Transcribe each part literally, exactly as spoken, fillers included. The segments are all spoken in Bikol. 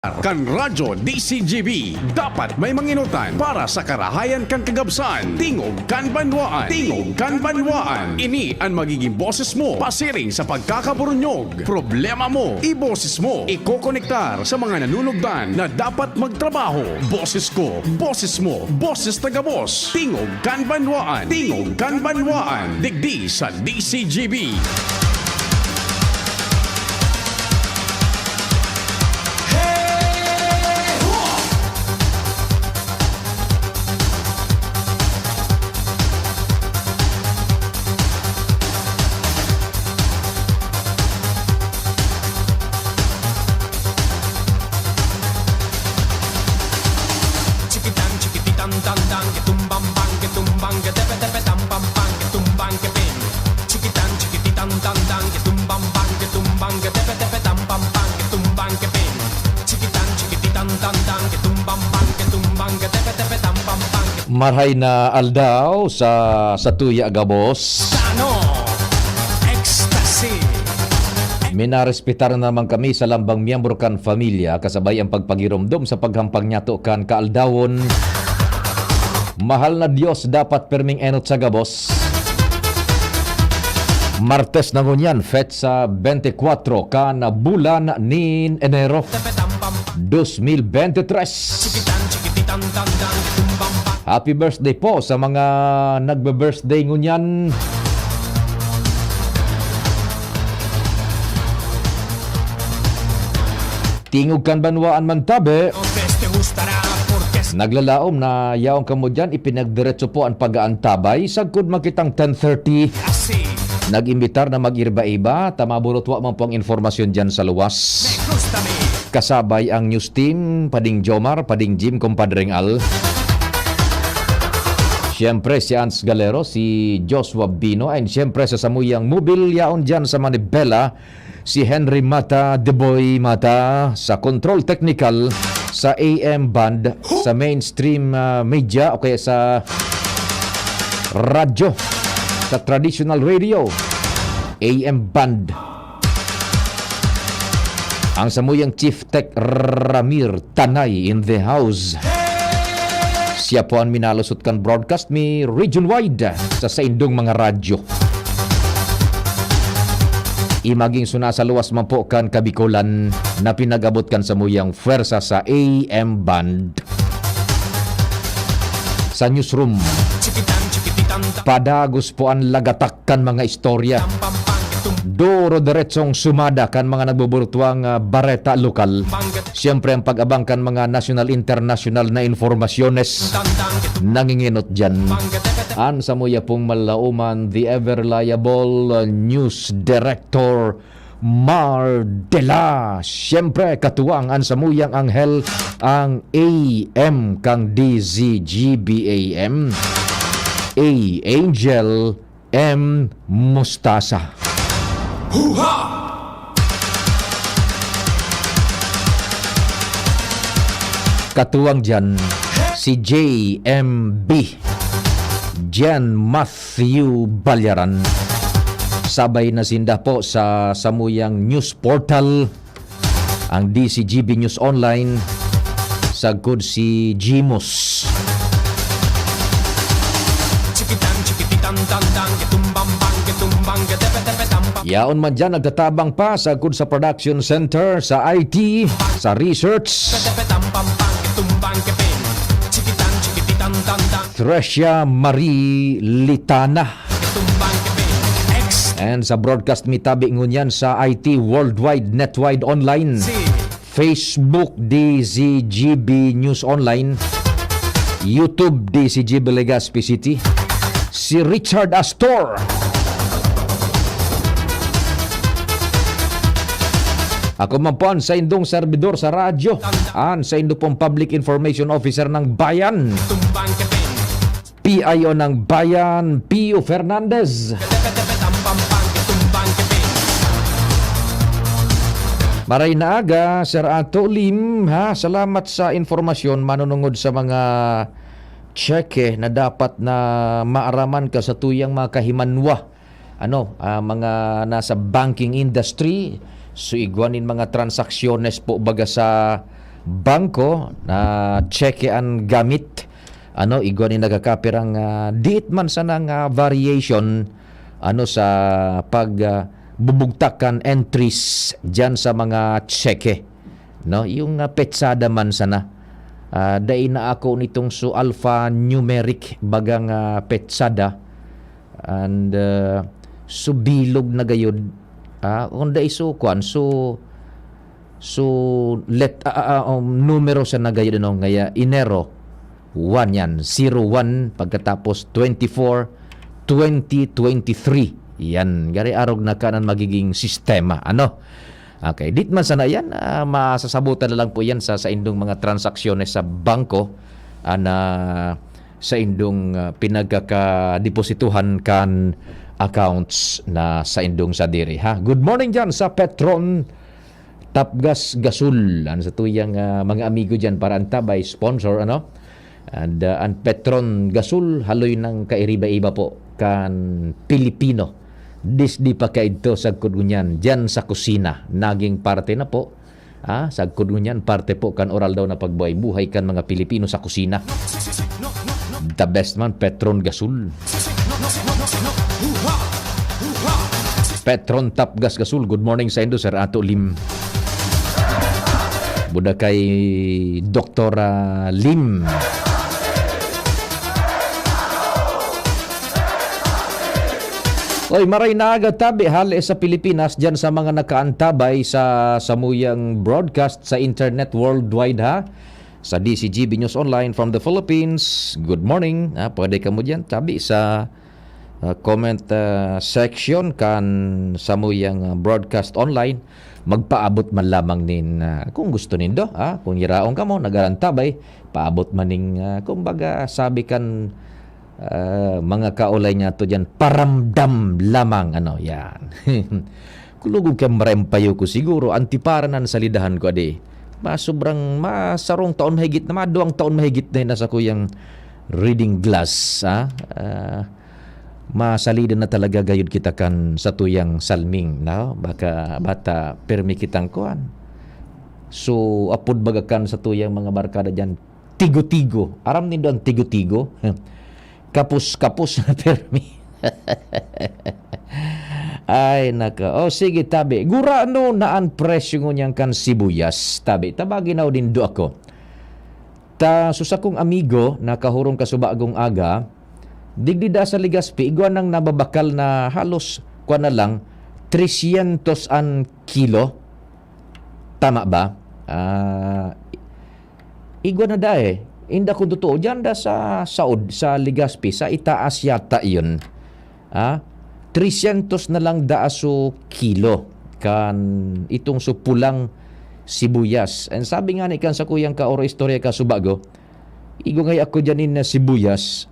Kan Radyo D C G B, dapat may manginotan para sa karahayan kan kagabsan. Tingog kan banwaan. Tingog kan banwaan. Ini an magiging boses mo pasiring sa pagkakaburunyog. Problema mo, iboses mo. Ikokonektar sa mga nanunugdan na dapat magtrabaho. Boses ko, boses mo, boses ta gabos. Tingog kan banwaan. Tingog kan banwaan. Digdi sa D C G B. Chikitan, chikititan, tandang, kitumbang, bang, kitumbang, katepe, tepe, tam, pam, pang, kitumbang, kepeng. Chikitan, chikititan, tandang, kitumbang, bang, kitumbang, katepe, tepe, tam, pam, pang, kitumbang, kepeng. Chikitan, chikititan, tandang, kitumbang, bang, kitumbang, katepe, tepe, tam, pam, pang, Marhay na aldaw sa, sa tuya gabos. Tano, ecstasy. Minarespetar na naman kami sa lambang miyembro kan pamilya, kasabay ang pagpagiromdom sa paghampang niyato kan kaaldawon. Mahal na Dios, dapat perming enot sa gabos. Martes na ngunyan, petsa bente kwatro kan bulan nin Enero, dos mil bente tres. Happy birthday po sa mga nagbe-birthday ngunyan. Tingog kan banwaan man tabi. Naglalaom na yaon kamo diyan, ipinagdiretso po an pag-aantabay. Sagkod man kitang ten thirty, nag-imbitar na mag-iba-iba, ta maburutwa man po ang informasyon diyan sa luwas. Kasabay ang news team, Pading Jomar, Pading Jim, Compadreng Al. Siyempre, si Ans Galero, si Joshua Bino, and siyempre sa samuyang mobil yaon diyan sa Manibela, si Henry Mata, The Boy Mata, sa control technical, sa A M band, sa mainstream, ah, media, o kaya sa radyo, sa traditional radio, A M band. Ang samuyang Chief Tech, Ramir Tanay in the house. Siya po an minalusot kan broadcast mi region-wide sa saindong mga radyo. Imaging suna sa luwas man po kan Kabikolan na pinag-abot kan samuyang pwersa sa A M band. Sa newsroom, padagos po an lagatak kan mga istorya. Duro-diretsong sumada kan mga nagbuburutwang, ah, bareta lokal. Siyempre, ang pag-abang kan mga national, international na informasyones nanginginot diyan. An samuya pong malauman, the ever reliable, uh, news director, Mar Dela. Siyempre, katuwang an samuyang anghel, ang A M kang D Z G B A M, A Angel M Mostasa. Huha! Katuwang diyan, si J M B, Jan Matthew Balyaran. Sabay na sinda po sa samuyang news portal, ang D C G B News Online, sagkod si Jimos. Yaon man dyan, nagtatabang pa sagkod sa production center, sa I T, sa research. Tricia Marie Litana. And sa broadcast mi tabi ngunyan sa I T Worldwide, Netwide Online, Facebook, D Z G B News Online, YouTube, D Z G B Legazpi City, si Richard Astor. Ako man po ang saindong serbidor sa radyo, ang saindo pong Public Information Officer ng Bayan. P I O ng Bayan, Pio Fernandez. Maray na aga, Sir Ato Lim, ha? Salamat sa informasyon manunungod sa mga tseke na dapat na maaraman ka sa tuyang mga kahimanwa. Ano, ah, mga nasa banking industry, so igwa nin mga transaksyones po baga sa bangko na tseke an gamit. Ano, igwa ni nagkakapirang, ah, diit man sana nga variation, ano, sa pag, ah, bubugtak kan entries diyan sa mga tseke, no? Yung, ah, petsada man sana. Ah, dai na ako nitong so alphanumeric bagang, ah, petsada and, ah, so bilog na gayod. Ah, kung dai so, kwan, so, so let, ah, ah, um, numero sa nagayod, ano, ngaya Enero, one yan, zero one, pagkatapos twenty-four, twenty twenty-three. Yan, gari arog na kanan magiging sistema. Ano? Okay, dit man sana yan, ah, masasabutan na lang po yan sa, sa indong mga transaksyones sa bangko, ah, na sa indong, ah, pinagkakadeposituhan kan accounts na sa indong sadiri, ha? Good morning dyan sa Petron Tapgas Gasol. Ano sa tuyang, ah, mga amigo dyan para antabay, sponsor, ano? And, ah, ang Petron Gasol, haloy ng kairiba-iba po kan Pilipino. Disdi pa kaidto, sagkod ngunyan, dyan sa kusina. Naging parte na po. Ah, sagkod ngunyan, parte po kan oral daw na pagbuhay-buhay kan mga Pilipino sa kusina. The best man, Petron Gasol. Petron Tapgas Gasol, good morning sa indo, Sir Ato Lim. Buda kay Doktora Lim. Oy, maray na aga tabi, hali sa Pilipinas, dyan sa mga nakaantabay sa samuyang broadcast sa internet worldwide, ha? Sa D C G B News Online from the Philippines, good morning. Ah, pwede kamo dyan, tabi sa, ah, comment, ah, section kan samuyang, ah, broadcast online. Magpaabot man lamang nin, ah, kung gusto nindo, ah, kung yaraon kamo, nagarantabay, paabot man ning, ah, kumbaga, sabi kan, ah, mga kaulay niya to dyan, paramdam lamang, ano, yan. Kulugog kay marempayo ko siguro, antipara na salidahan ko, adi. Ma, sobrang, ma, sarong taon mahigit na, ma, duwang taon mahigit na yun nasa kuyang reading glass, ah. Ah, masalida na talaga gayud kita kan satuyang salming, no? Baka, bata, permi kitang kuan. So, apod baga kan satuyang mga barkada dyan, tigo-tigo. Aram nindo ang tigo-tigo? Kapos-kapos na permi. Ay, naka. Oh, sige, tabi. Gurano na ang presyo ngunyan kan sibuyas? Tabi, tabagi na nindo ako. Ta, so sakong amigo, nakahurong kasubagong aga, digdi da sa Legazpi, igwa nang nababakal na halos, kwa na lang, trescientos an kilo. Tama ba? Ah, igwa na da eh. Inda kung totoo, dyan da sa saod, sa Legazpi, sa itaas yata yun. Ah, trescientos na lang da so kilo kan itong so pulang sibuyas. And sabi nga ni kan sa kuyang kaoro istorya ka subago, igwa ngay ako dyan in sibuyas,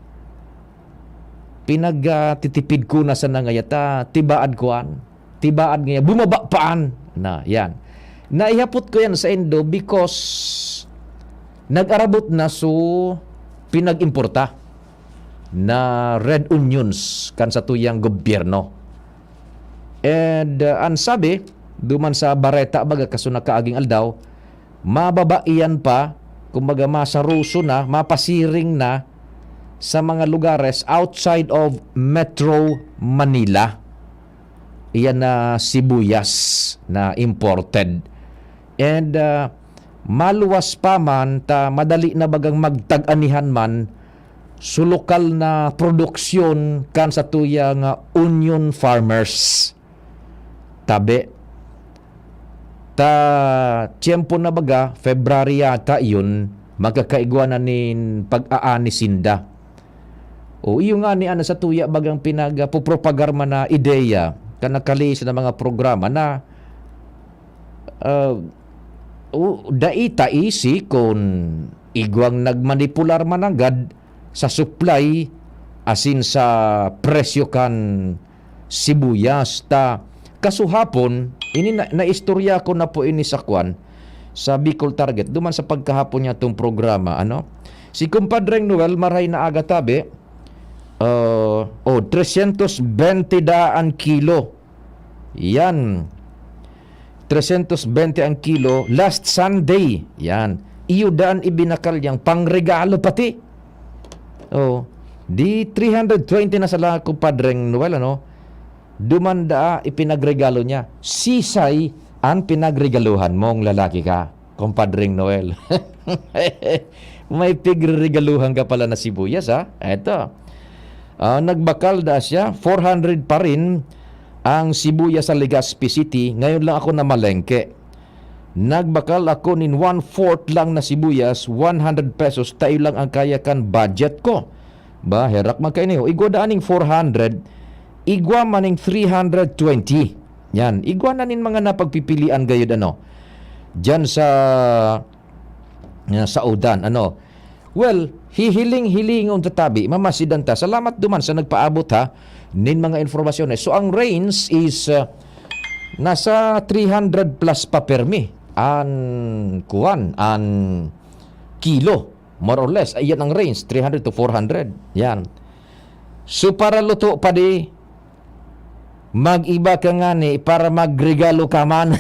pinagtitipid ko na sana ngaya ta tibaad kuan, tibaad ngaya, bumaba paan. Na, yan. Naihapot ko yan sa indo because nag-arabot na so pinag-importa na red onions kan satuyang gobyerno. And, uh, ang sabi, duman sa bareta, baga, kaso nakaaging aldaw, mababa iyan pa, kumbaga, masaruso na, mapasiring na sa mga lugares outside of Metro Manila. Iyan na sibuyas na imported. And, uh, maluwas pa man ta madali na bagang magtag-anihan man so lokal na produksyon kan satuya nga onion farmers. Tabi, ta tiyempo na baga, February yata yun, magkakaigwa na nin pag-aani sinda. O iyo nga ni ana sa tuya bagang pinagpupropagar man na ideya, kan nakalihis na mga programa na, ah, o, dai ta isi kun igwang nagmanipular man nanggad sa supply asin sa presyo kan sibuyas. Ta kasuhapon, ini na, naistorya ko na po ini sa kwan, sa Bicol Target, duman sa pagkahapon niya tong programa, ano? Si Kumpadreng Noel, maray na aga tabi, ah, oh, trescientos bente daan kilo. Yan. tresyentos bente ang kilo last Sunday. Yan. Iyo daan ibinakal yang pangregalo pati. Oh, di three hundred twenty na sala, Compadreng Noel, ano? Duman daa ipinagregalo niya. Sisay an pinagregaluhan mong lalaki ka, Compadreng Noel? May pigreregaluhan ka pala na sibuyas, ha? Eto. Ah, nagbakal daa siya, four hundred pa rin ang sibuyas sa Legazpi City. Ngayon lang ako namalengke. Nagbakal ako nin one-fourth lang na sibuyas, one hundred pesos, tayo lang ang kaya kan budget ko. Ba, herak man kaini, oh. Igwa daa ning four hundred, igwa man ning three hundred twenty. Yan, igwa na nin mga napagpipilian gayud, ano. Diyan sa, yan, sa Udan, ano. Well, hihiling-hilingon ta tabi, mamasidan ta. Salamat duman sa nagpaabot, ha, nin mga informasyon. So, ang range is, uh, nasa three hundred plus pa permi. An, kuwan, an kilo, more or less. Ayan ang range, three hundred to four hundred. Yan. So, para luto pa di, mag-iba ka ngani para magregalo ka man.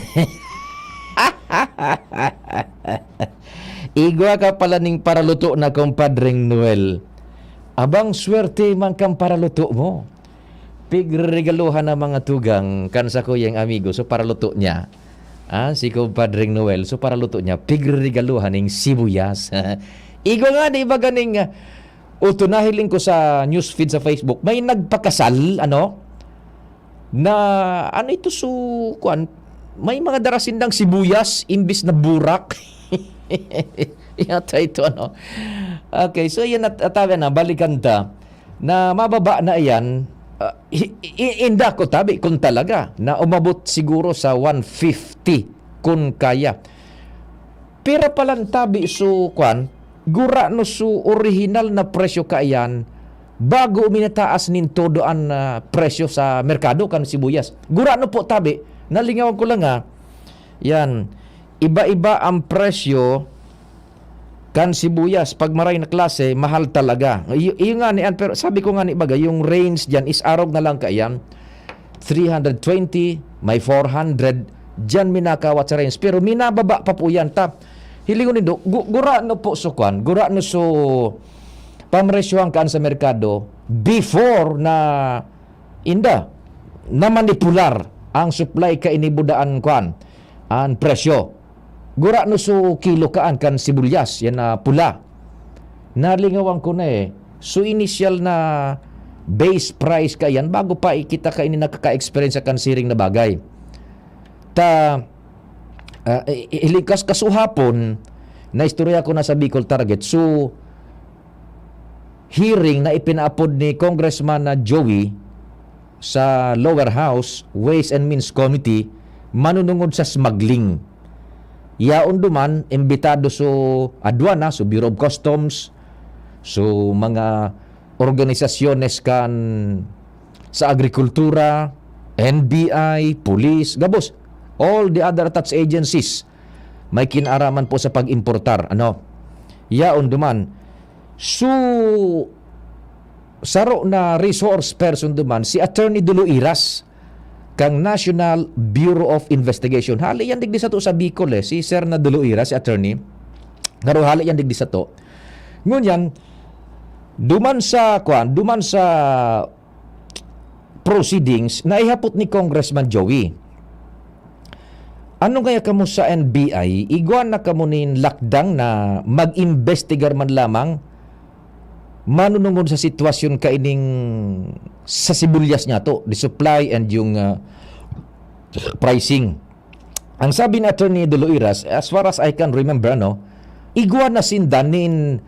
Igwa ka pala ning paraluto na, Compadreng Noel. Abang, swerte man kan paraluto mo. Pigreregaluhan ang mga tugang kan sakuyang amigo. So, paraluto niya. Ah, si Compadreng Noel. So, paraluto niya, pigreregaluhan ning sibuyas. Igwa nga, di ba ganing, ah, uto, nahiling ko sa newsfeed sa Facebook, may nagpakasal, ano, na, ano ito, su-, kuwan, may mga dara sindang sibuyas imbis na burak. Yata ito, ano. Okay, so yan, at, at, na, balikan ta, na mababa na yan, ah, i-, i-, inda ko tabi kung talaga na umabot siguro sa one fifty, kung kaya. Pira palan tabi su, kwan, gurano su orihinal na presyo kaiyan bago uminataas nin todo an, ah, presyo sa merkado kan sibuyas? Gurano po tabi, nalingawan ko lang, ha. Yan, iba-iba ang presyo kan sibuyas. Pag maray na klase, mahal talaga. Iyo, iyo nga ni an, pero sabi ko nga ni baga, yung range diyan is arog na lang kaiyan. Three hundred twenty, may four hundred, diyan minakawat sa range. Pero minababa pa po yan. Ta, hilingon nindo, gu-, gurano po su kwan, gurano su pamresyohan kaan sa merkado before na inda, na manipular ang supply kaini budaan kwan, an presyo. Gurano su kilo kaan kan sibuyas, yan na pula. Nalingawan ko na, eh. So, initial na base price kaiyan, bago pa i-, kita kaini nakaka-experience kan siring na bagay. Ta, ah, i-, i-, ilikas kasuhapon, naistorya ko na sa Bicol Target. So, hearing na ipinaapod ni Congressman na Joey sa Lower House, Ways and Means Committee, manunungod sa smuggling. Yaon duman, imbitado su aduana, su Bureau of Customs, su mga organisasyones kan sa agrikultura, N B I, pulis, gabos, all the other attached agencies may kinaraman po sa pag-importar, ano. Yaon duman. So, saro na resource person duman, si Attorney Dolo Iras, kang National Bureau of Investigation. Hali yan digdi sato sa Bicol, eh, si Sir na Dolo Iras, si attorney. Pero hali yan digdi sato. Ngunyan, duman sa, kwan, duman sa proceedings, naihapot ni Congressman Joey, "Ano kaya kamo sa N B I? Igwa na kamo nin lakdang na mag-imbestigar man lamang manunungod sa sitwasyon kaining sa sibuyas niyato, the supply and yung, ah, pricing." Ang sabi ni Attorney Dolo Iras, as far as I can remember, ano, igwa na sinda nin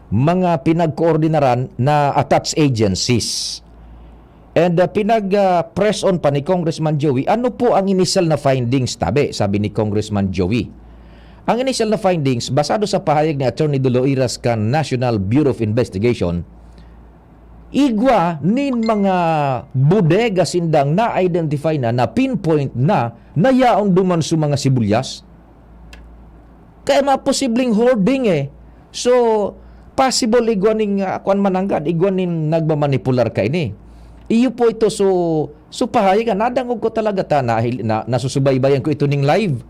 mga pinagkoordinaran na attached agencies. And, ah, pinag, ah, press on pa ni Congressman Joey, "Ano po ang initial na findings, tabi?" sabi ni Congressman Joey. Ang initial na findings, basado sa pahayag ni Attorney Dolo Iras kan National Bureau of Investigation, igwa nin mga bodega sindang na-identify na, na-pinpoint na, na yaon duman su mga sibuyas. Kaya mga posibleng hoarding, eh. So, possible igwa ning, ah, kwan man nanggad, igwa nin nagmamanipular kaini. Iyo po ito, so, so pahayag, nadangog ko talaga ta, nahil-, na, nasusubaybayan ko ito ning live.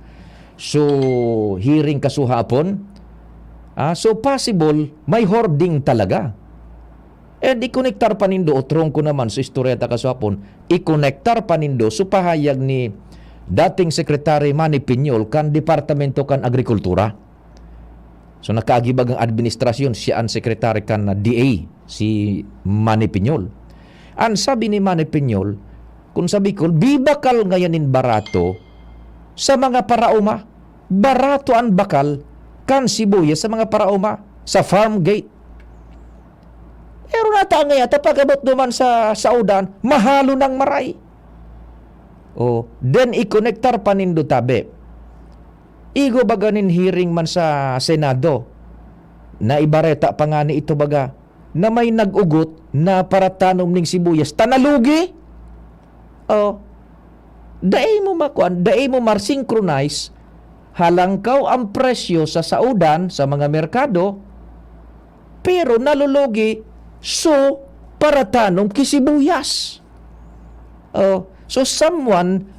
So, hearing kasuhapon. Ah, so, possible, may hoarding talaga. And ikonektar pa nindo, otrong ko naman sa istorya ta kasuhapon, ikonektar pa nindo so pahayag ni dating Secretary Manny Piñol kan Departamento kan Agrikultura. So, nakaagi bagang administrasyon, siya an sekretary kan D A, si Manny Piñol. An sabi ni Manny Piñol, kun sa Bicol, bibakal ngayon nin barato sa mga paraoma. Barato an bakal kan sibuyas sa mga paraoma, sa farm gate. Pero nata ngaya, ta pag-abot duman sa saudan, mahalo nang maray. Oh, then ikonektar pa nindo tabi. Igwa baga nin hearing man sa Senado, naibareta pa ngani ito baga, na may nag-ugot na paratanom ning sibuyas, ta nalugi. Oh, dai mo makuan, dai mo mar-synchronize, halangkaw ang presyo sa saudan, sa mga merkado, pero nalulugi so paratanom ki sibuyas. Oh, so someone,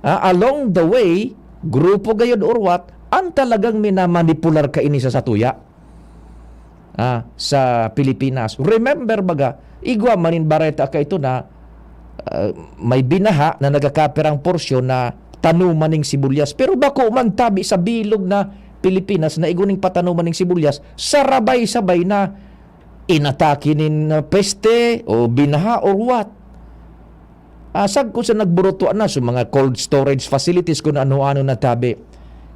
ah, along the way, grupo gayod or what, ang talagang minamanipular kaini sa satuya, ah, sa Pilipinas. Remember baga, igwa man nin bareta kaito na, ah, may binaha na nagkakapirang porsyon na tanuman ning sibulyas. Pero bako man tabi sa bilog na Pilipinas na igwa ning patanuman ning sibulyas, sarabay-sabay na inatake nin, ah, peste o binaha or what. Ah, sagkod sa nagburutuan na sa mga cold storage facilities kung ano-ano na tabi.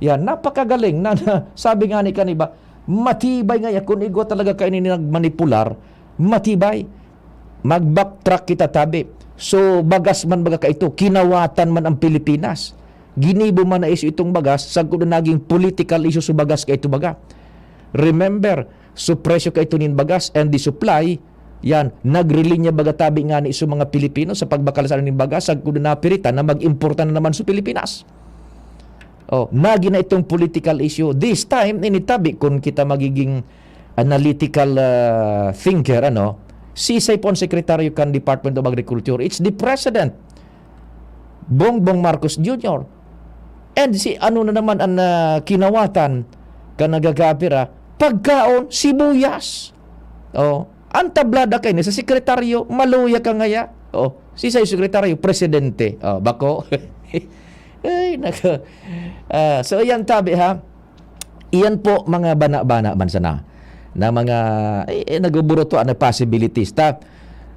Yan, napakagaling na, na sabi nga ni kaniba, matibay nga yan. Kung igwa talaga kaini nagmanipular, matibay. Mag-backtrack kita tabi. So, bagas man baga kaito, kinawatan man ang Pilipinas. Ginibo man na issue itong bagas, sagkod na naging political issue sa bagas kaito baga. Remember, so presyo kaito nin bagas and the supply, yan, nagrilinya baga tabi ngani sa mga Pilipino sa pagbakal sa nin bagas, sagkod na napiritan na mag-importa na naman sa Pilipinas. Oh, nagi na itong political issue. This time, ini tabi, kung kita magiging analytical, ah, thinker, ano, si Saipon Secretary kan Department of Agriculture, it's the President, Bongbong Marcos Junior. And si ano na naman ang, ah, kinawatan ka nagagapira, pagkaon, sibuyas. Oh, ang tablada kaini sa sekretaryo, maluya ka ngaya. Oh, si sa sekretaryo, presidente. Oh, bako. Ay, nako. Ah, so, yan tabi, ha. Iyan po, mga bana-bana man sana na mga, eh, eh, nagbuburutuan na possibilities. Ta,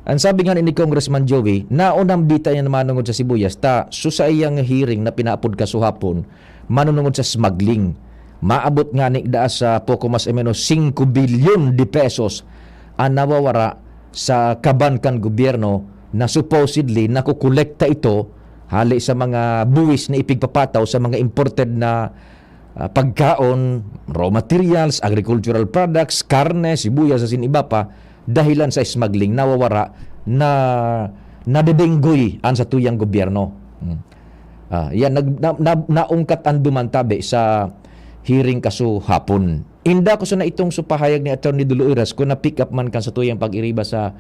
ang sabi nga ni Congressman Joey, naunang bita niya na manungod sa sibuyas, ta, so sa iyang hearing na pinaapod kasuhapon, manunungod sa smuggling. Maabot nga ni daa sa poko mas o menos singko bilyon de pesos ang nawawara sa kaban kan gobyerno na supposedly nakukolekta ito hali sa mga buwis na ipigpapataw sa mga imported na, ah, pagkaon, raw materials, agricultural products, karne, sibuyas, asin iba pa, dahilan sa smuggling, nawawara, na, nadedenggoy an satuyang gobyerno. Hmm. Ah, yan, nag-, na, na, naungkat an duman tabi sa hearing kasuhapon. Inda ko sana itong supahayag ni Attorney Dolo Iras kung na-pick up man kan satuyang pag-iriba sa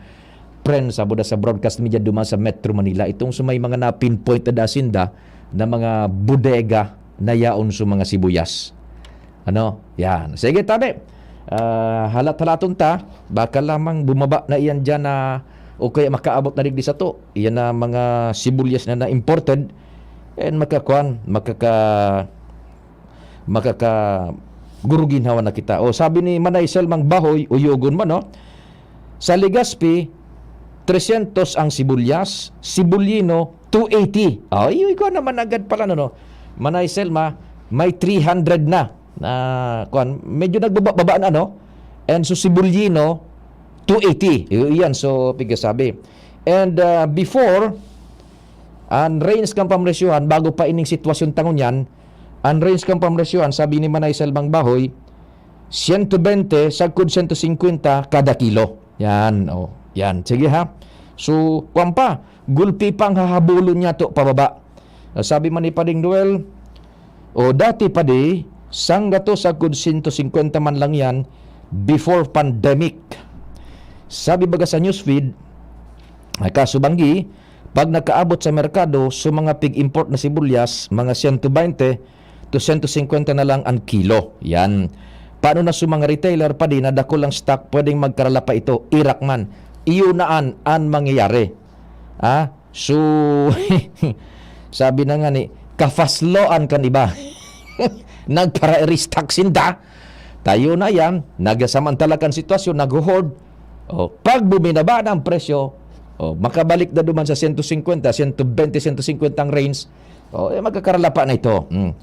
prensa, buda sa broadcast media duman sa Metro Manila. Itong sa may mga na-pinpoint na asinda na mga bodega na yaon sa mga sibuyas. Ano? Yan. Sige, tabi. Ah, halat-halaton ta. Baka lamang bumaba na iyan dyan na o kaya makaabot na digdi sato. Iyan na mga sibuyas na na-imported. And makakuan, makaka-, makaka-, guruginhawa na kita. O, sabi ni Manay Selmang Bahoy, uyogon man, no? Sa Legazpi, trescientos ang sibuyas, sibulyino, two eighty. O, iyo, ikaw naman agad pala, no, no? Manay Selma, may three hundred na. Na, kuwan, medyo nagbaba-, baba na, no? And so, sibulyino, two eighty. Iyo, iyan, so, pigasabi. And, ah, before, ang range kan pamresyohan, bago pa ining sitwasyon ta ngunyan, ang range kan pamresyohan, sabi ni Manay Selmang Bahoy, siyento bente, sagkod siyento singkwenta kada kilo. Yan, oh, yan. Sige ha. So, kwan pa, gulpi pa ang hahabulon niya to pababa. Ah, sabi man ni Pading Noel, o dati pa di, sanggatos sagkod siyento singkwenta man lang yan before pandemic. Sabi baga sa newsfeed, Ay, kaso banggi, pag nakaabot sa merkado, so mga pig-import na sibuyas, mga siyento baynte to siyento singkwenta na lang ang kilo. Yan. Paano na sa mga retailer pa din na dakul ang stock, pwedeng magkarala pa ito, irak man. Iyo na an, an mangyayari. Ah, so, sabi na nga ni, kafasloan kan iba. Nagpara-restock sinda. Tayo na yan, nagsamantala kan sitwasyon, nag-hoard. O, pag buminaba na ang presyo, o, makabalik na duman sa siyento singkwenta, siyento bente, siyento singkwenta ang range, o, eh, magkakaralapa na ito. Hmm.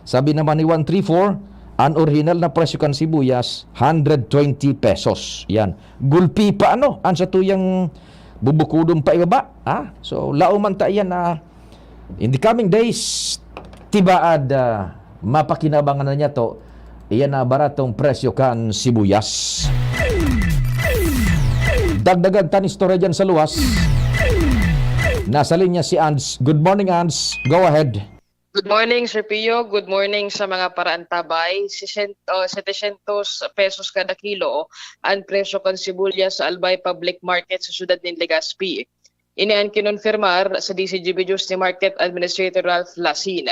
Sabi naman ni one three four, ang orihinal na presyo kan sibuyas, hundred twenty pesos. Yan. Gulpi pa, ano, ang satuyang bubukudon pa ibaba. Ha? So, laoman ta yan na in the coming days, tibaad, ah, mapakinabangan na niya to. Iyan na baratong presyo kan sibuyas. Dagdagan tan istorya dyan sa luwas. Nasa linya si Ans. Good morning, Ans. Go ahead. Good morning, Sir Pio. Good morning sa mga paraantabay. Sisyen-, oh, setecientos pesos kada kilo ang presyo kan sibuyas sa Albay Public Market sa siyudad nin Legazpi. Ini an kinonfirmar sa D Z G B News ni Market Administrator Ralph Lasin.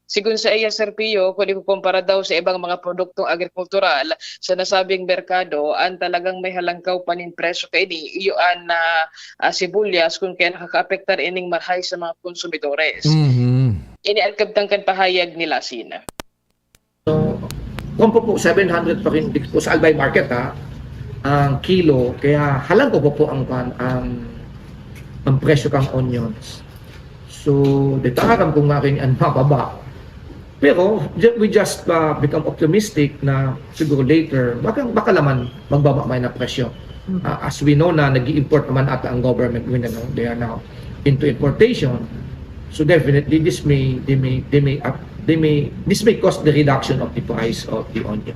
Sigon sa iya, Sir Pio, kun ikukumpara daw sa ibang mga produktong agrikultural sa nasabing merkado, an talagang may halangkaw pa nin presyo kaini iyo an, ah, ah, sibuyas, kun kaya nakakaapektar ining marhay sa mga konsumidores. Mhm. Ini an kabtang kan pahayag ni Lasin. So, kung po po, seven hundred pa rin dito po sa Albay Market, ha, ang kilo. Kaya halangkaw po po ang, ang, ang presyo kang onions. So, dito aram kung nga rin ang mababa. Pero ju- we just uh, become optimistic na siguro later, baka, baka naman magbaba man ang presyo. Uh, as we know na nag-import naman ata ang government, we know, they are now into importation. So definitely, this may, they may, they may, uh, they may, this may cause the reduction of the price of the onion.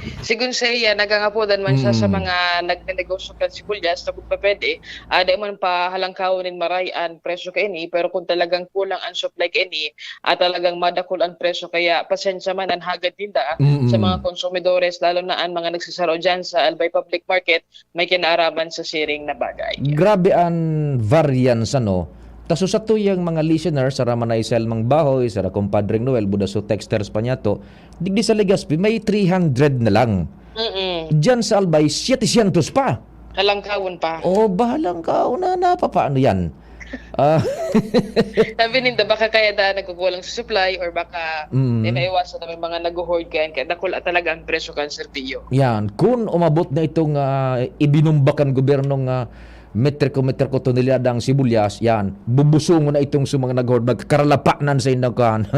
Sigon sa iya, nagangapodan man siya sa Mm. mga nagnenegosyo kan sibuyas na kung pwede, ah, di man pahalangkawon nin maray an presyo kaini, pero kung talagang kulang an supply kaini, at talagang madakul an presyo, kaya pasensya man an hagad ninda Mm-mm. sa mga konsumidores, lalo na an mga nagsasaro dyan sa Albay Public Market, may kinaaraman sa siring na bagay. Grabe an variance, ano? Taso sa tuyang mga listeners, sara man ay Selmang Bahoy, sara Compadre Noel, buda so texters pa niya to, digdi sa Legazpi, may three hundred na lang. Mm-mm. Diyan sa Albay, setecientos pa. Halangkawon pa. O, bahalang kao na, napapaano yan? Ah, Sabi ninda, baka kaya daan nagkukulang sa supply or baka Mm. di maiwasan na may mga nag-hoard kaya, kaya dakul talaga ang presyo kan serbiyo. Yan, kung umabot na itong ah, ibinumbakan gobyerno nga metriko, metriko, tonelada ang sibuyas, yan, bubusongon na itong sa mga nag-hoard, magkaralapanan sa indang kan.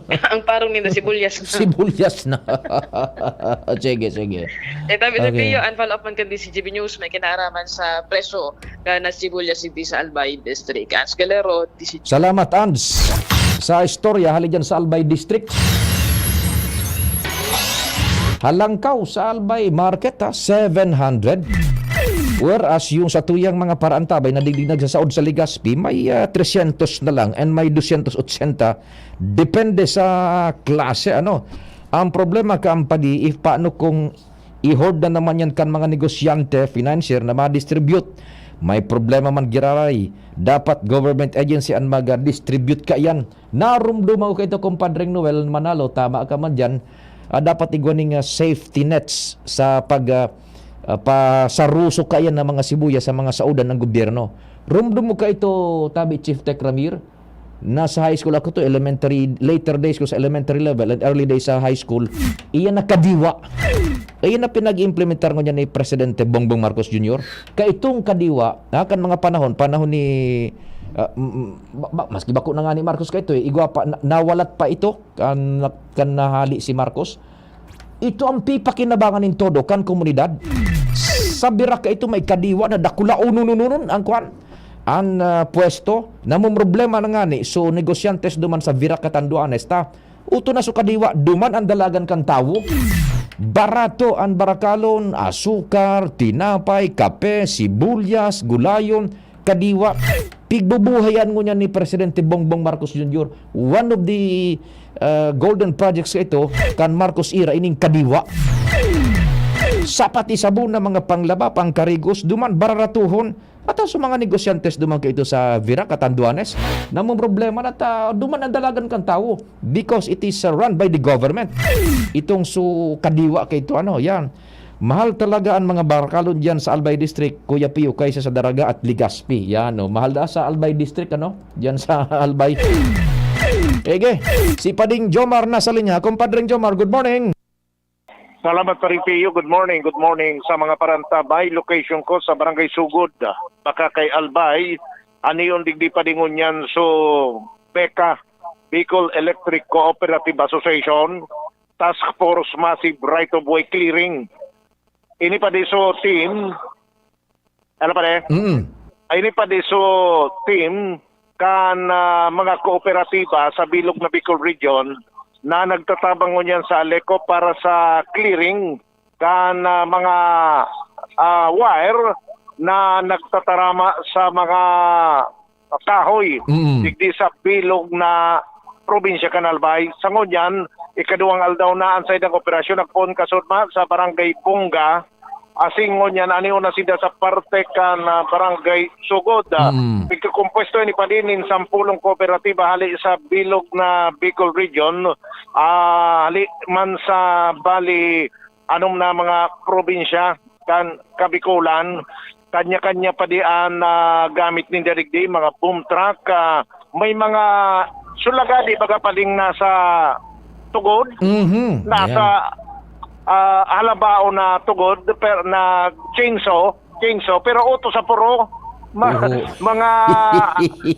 Ang parong ninda, sibuyas. Sibuyas na. Sige, sige. Eh, sabi sa Okay. Pio, ang follow-up man kan D Z G B News, may kinaraman sa presyo kan sibuyas digdi sa Albay District. Ans Galero, D Z G B. Salamat, Ans. Sa istorya, hali dyan sa Albay District. Halangkaw sa Albay Market, ha, seven hundred. Whereas yung sa tuyang mga paraantabay na digdig nagsasaod sa Legazpi, may ah, tresyentos na lang and may dosyentos otsenta. Depende sa klase, ano. Ang problema, kaampadi, if paano kung i-hoard na naman yan kan mga negosyante, financier na ma-distribute. May problema man giraray. Dapat government agency ang mag-distribute ka yan. Narumdum ako kaito, Compadre Noel Manalo, tama ka man dyan. Ah, dapat igwa ning ah, safety nets sa pag ah, ah, pasaruso ka yan ng mga sibuya sa mga saudan ng gobyerno. Rumdum mo kaito, tabi Chief Tech Ramir? Nasa high school ako to, elementary, later days ko sa elementary level and early days sa high school, iyan na kadiwa. Iyan na pinag-implementar ngunyan ni Presidente Bongbong Marcos Junior. Kaitong kadiwa, ha, kan mga panahon, panahon ni, ah, m- m- ba- ba- maski bako na nga ni Marcos kaito eh, igwa pa, na- nawalat pa ito, kan, kan nahali si Marcos. Ito ang pipakinabangan nin todo kan komunidad. Sa Biraca ito may kadiwa na dakula, ununununon ang kwan, ang ah, pwesto. Namumroblema na ngani so negosyantes duman sa Virac, Catanduanes ta. Uto na so kadiwa, duman ang dalagan kan tawo. Barato ang barakalon, asukar, tinapay, kape, sibuyas, gulayon, kadiwa. Pigbubuhayan ngunyan ni Presidente Bongbong Marcos Junior, one of the uh, golden projects ka ito kan Marcos era, ining kadiwa. Sa pati sabon na mga panglaba, pangkarigos, duman bararatuhon. At sa mga negosyantes duman kaito sa Virac at Anduanes, namumroblema na ta, duman ang dalagan kan tawo because it is, uh, run by the government. Itong su kadiwa kaito, ano, yan. Mahal talaga ang mga barakalon diyan sa Albay District, Kuya Pio, kaysa sa Daraga at Legazpi. Yan, oh. Mahal na sa Albay District, ano? Diyan sa Albay. Ege, si Pading Jomar nasa linya. Kumpadring Jomar, good morning. Salamat, Paring Pio. Good morning, good morning sa mga parantabay. Location ko sa Barangay Sugod, baka kay Albay. Anion digdi padingon yan. So, BECA, Bicol Electric Cooperative Association, Task Force Massive Right of Way Clearing. Ini pa diso team, ano pa de? Mm. Ini pa diso team kan, ah, mga kooperatiba sa bilog na Bicol Region na nagtatabang ngunyan sa Aleco para sa clearing kan, ah, mga, ah, wire na nagtatarama sa mga kahoy Mm. digdi sa bilog na probinsya kan Albay. Sa ngunyan, ikaduwang aldaw na ang saindang operasyon. Nagpoon kasudma sa Barangay Bunga. Asin ngunyan, anion na sinda sa parte kan, ah, Barangay Sugod. Ah, Mm. Nagkakompuesto ini pa din nin sampulong kooperatiba hali sa bilog na Bicol Region. Ah, hali man sa bali anom na mga probinsya kan Kabikolan, kanya-kanya pa di an, ah, gamit ninda digdi, mga boom truck, ah, may mga sulagadi baga paling nasa tugod, Mhm. nasa, Ayan. ah, halabaon na tugod, per-, na chainsaw, chainsaw, pero uto sa puro, ma-, Oho. mga,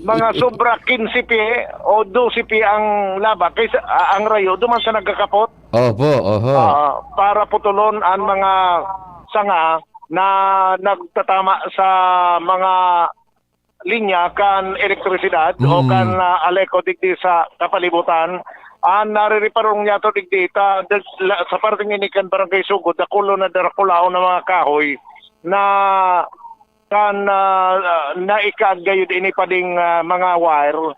mga sobra quince pie o dose pie ang laba, kaysa, ah, ang rayo, duman sa nagkakapot. Opo, oho. Ah, para putulon an mga sanga na nagtatama sa mga linya kan elektrisidad o Mm. kan, ah, Aleco digdi sa kapalibutan. An narereparong niyato digdi ta, dag-, la-, sa parteng ini kan Barangay Sugod, dakulo na darakulaon na mga kahoy na kan, ah, ah, naikaag gayod ini pa ding, ah, mga wire.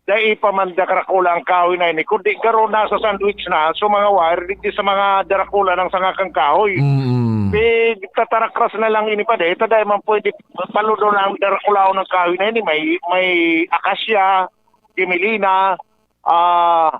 Dai pa man darakula ang kahoy na ini, kundi garo nasa sandwich na, so mga wire, digdi sa mga darakula ng sanga kan kahoy. Mm. Pigtatarakras na lang ini pa, dai, ta dai man pwede paludon ang darakulaon ng kahoy na ini. May, may akasya, kimilina, ah,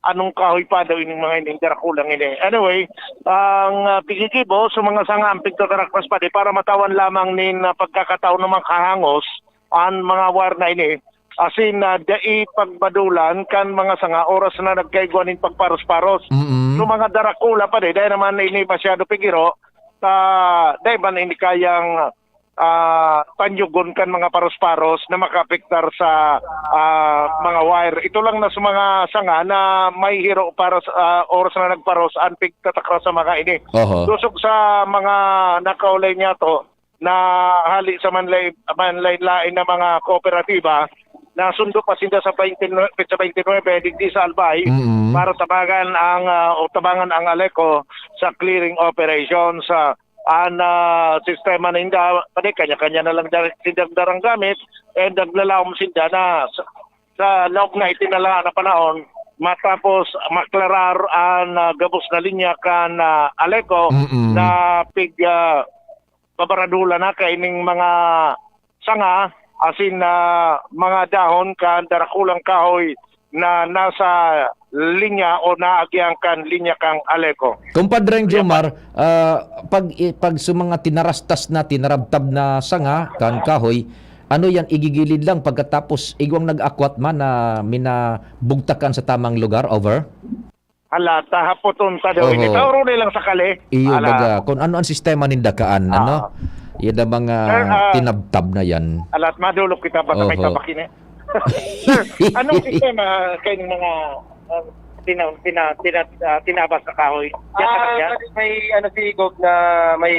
anong kahoy pa daw ining mga ining darakulang ini. Anyway, ang, ah, pigigibo sa mga sanga ang pigtatarakras pa di para matawan lamang nin, ah, pagkakataon na makahangos an mga wire na ini. Asin, ah, dai pagbadulan kan mga sanga oras na nagkaigwa nin pagparos-paros. Mm. So, mga darakula pa di, dai naman ini masyado pigiro, ta, dai man ini kayang, ah, tanyugon kan mga paros-paros na makaapektar sa, ah, mga wire. Ito lang na sa mga sanga na may hiro para sa, ah, oras na nagparos, an pigtatakras sa mga ini. Oho. Dosog sa mga nakaulay niyato, na hali sa manlay-, manlain-lain na mga kooperatiba, nasundo pa sinda sa twenty-nine, petsa twenty-nine, digdi sa Albay, Mm. para tabangan ang, ah, o tabangan ang Aleco sa clearing operation. Sa an, ah, sistema ninda, pati kanya-kanya na lang dar-, sindang darang gamit, and naglalaom sinda na sa, sa laog na itinalaga na panahon, matapos maklarar an, ah, gabos na linya kan, ah, Aleco Mm. na pig, ah, pabaradula na kaining mga sanga, asin na mga dahon kan darakulang kahoy na nasa linya o naagihan kan linya kan Aleco. Kumpadreng Kaya Jomar, ah, pag, i-, pag sa mga tinarastas na, tinarabtab na sanga kan kahoy, ano yan, igigilid lang pagkatapos igwang nag-akwat man na minabugtakan sa tamang lugar, over? Hala, tahapoton ta daw ini. Oho. Taoro na lang sa kali. Iyo, Hala. baga, kung ano ang sistema ninda kaan, ano? Ah. Yan ang mga Sir, ah, tinabtab na yan. Alat, madulog kita, bata may Oho. tabak ini. Sir, anong sistema kayo ng mga, ah, tina-, tina-, tina-, ah, tinabas sa kahoy? Yan sa Ah, kanya? Kasi may ano si Gov na may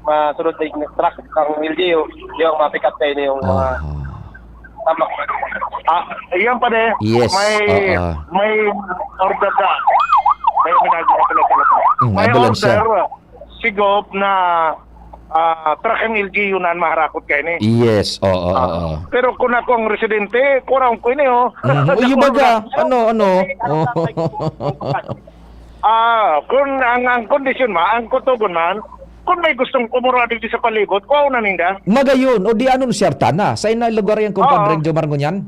masunod na yung truck, ang L G U, yung mga pick-up kayo na yung mga Aha. tamak. Ah, iyan pa din. Yes, May, oo. may order ka. May ginagawa pala pala. Mm, May ambulansya. order si Gov na, ah, truck ang L G U na maharakot kayo ni. Yes, oo, Ah, oo. Pero kung ako ang residente, kurang ko ini, oh. Mhm. Uy, yung baga, ano, ano? Oh. Ah, kun ang, ang kondisyon man, ang kutogon man, kun may gustong kumurado di sa palibot, kuhaon na ninda. Magayon, o di anunsiyar ta na. Sa ina lugar yan, Oo. Compadre Jomar, ngunyan?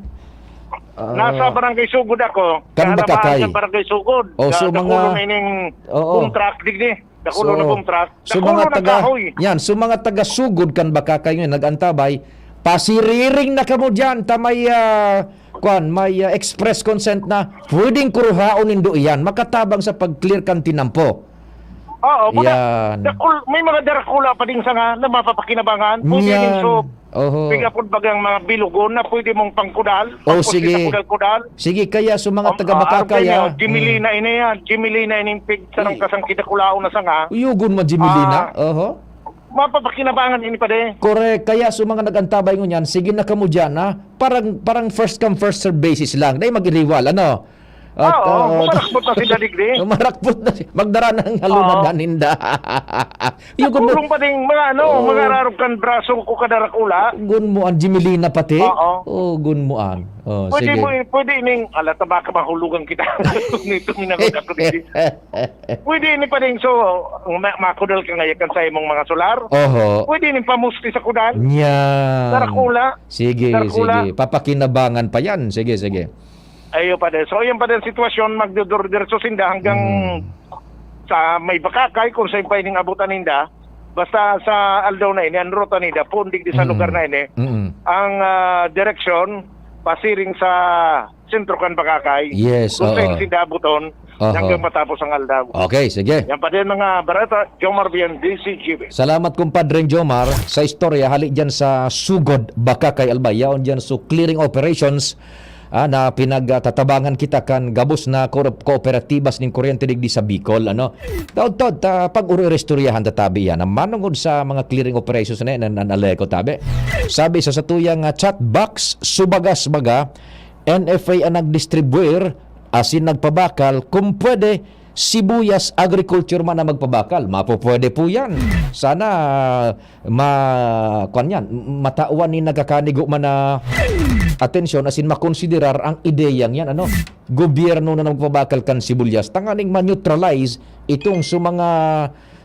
Ah, Nasa Barangay Sugod ako. Kan Nasa Bakakay. Sa Barangay Sugod. Oh, so Sa mga Dakulo na ining Oo. Boom truck, digdi. Dakulo So, na boom truck. so Dakulo mga na taga, kahoy. yan, so mga taga Sugod kan Bakakay ngayon, nag-antabay, pasiriring na kamo diyan, ta may, ah, kwan, may, ah, express consent na, pwedeng kuruhaon nindo iyan, makatabang sa pag-clear kan tinampo. Oo, mga Yan. dakul-, may mga darakula pa ding sanga na mapapakinabangan. Pwede Yan. ning so, Oho. Pigapod bagang mga bilugon na pwede mong pangkudal, Oh, pagpos sige. kita kudal-kudal. Sige, kaya sa mga Ang, taga ah, Bakakay, ano kaya? ah. Jimilina Mm. ini yan. Jimilina ining pig, sarang Eh. kasang kita kulaon na sanga. Uyugon mo, Jimilina? Ah. Oho. Mapapakinabangan ini pa de. Correct. Kaya sa mga nag-antabay ngunyan, sige na kamo dyan, ha? Parang, parang first come, first serve basis lang. Dahil mag-iriwal, ano? At, Oo, ah, marakpot na si Dadig di. Marakpot na si, magdara na ang Oo. halunadan ninda. Yugon mo. Nakulong pa ding mga ano, Oo. mga rarog kan braso ko kadarakula. Gun mo an Jimilina pati? Oo. Oh, gun mo an. Oh, Pwede sige. mo, pwede ning, ala, ta baka mahulugan kita. Nito, minagod ako dito. Pwede ni pa ding, so, ma-, makudal ka ngayon kan sa imong mga solar. Oho. Pwede ning pamusti sa kudal. Nya. Darakula. Sige, Darakula. sige. Papakinabangan pa yan. Sige, sige. Ayo pa din. So, yan pa din sitwasyon, magdudurdiretso sinda hanggang Mm. sa may Bakakay, kung saan pa ining abutan ninda. Basta sa aldaw na ini, ang ruta ninda, pundig di sa Mm. lugar na ini. Mm. Ang, ah, direksyon, pasiring sa sentro kan Bakakay. Yes, Kung saan oo. sinda abuton, Oho. hanggang matapos ang aldaw. Okay, sige. Yan pa din mga barata, Jomar Bian, D C G B. Salamat, kumpadreng Jomar, sa istorya hali dyan sa Sugod, Bakakay, Albay. Yaon dyan, so clearing operations, ah, na pinagtatabangan kita kan gabos na koop-, kooperatibas nin kuryente digdi sa Bicol, ano. Taod-taod, ta, pag-uri-istoryahan ta tabi yan, na manungod sa mga clearing operations na yan, an, an Aleco tabi. Sabi sa satuyang, ah, chat box, subagas baga, N F A ang nagdistribuir, asin nagpabakal, kung pwede, sibuyas agriculture man ang magpabakal. Mapupwede po yan. Sana, ma-, kwan yan, matawan ni nagkakanigo man na atensyon, asin makonsiderar ang ideyang yan, ano? Gobyerno na magpabakal kan sibuyas. Tanganing ma-neutralize itong sa mga,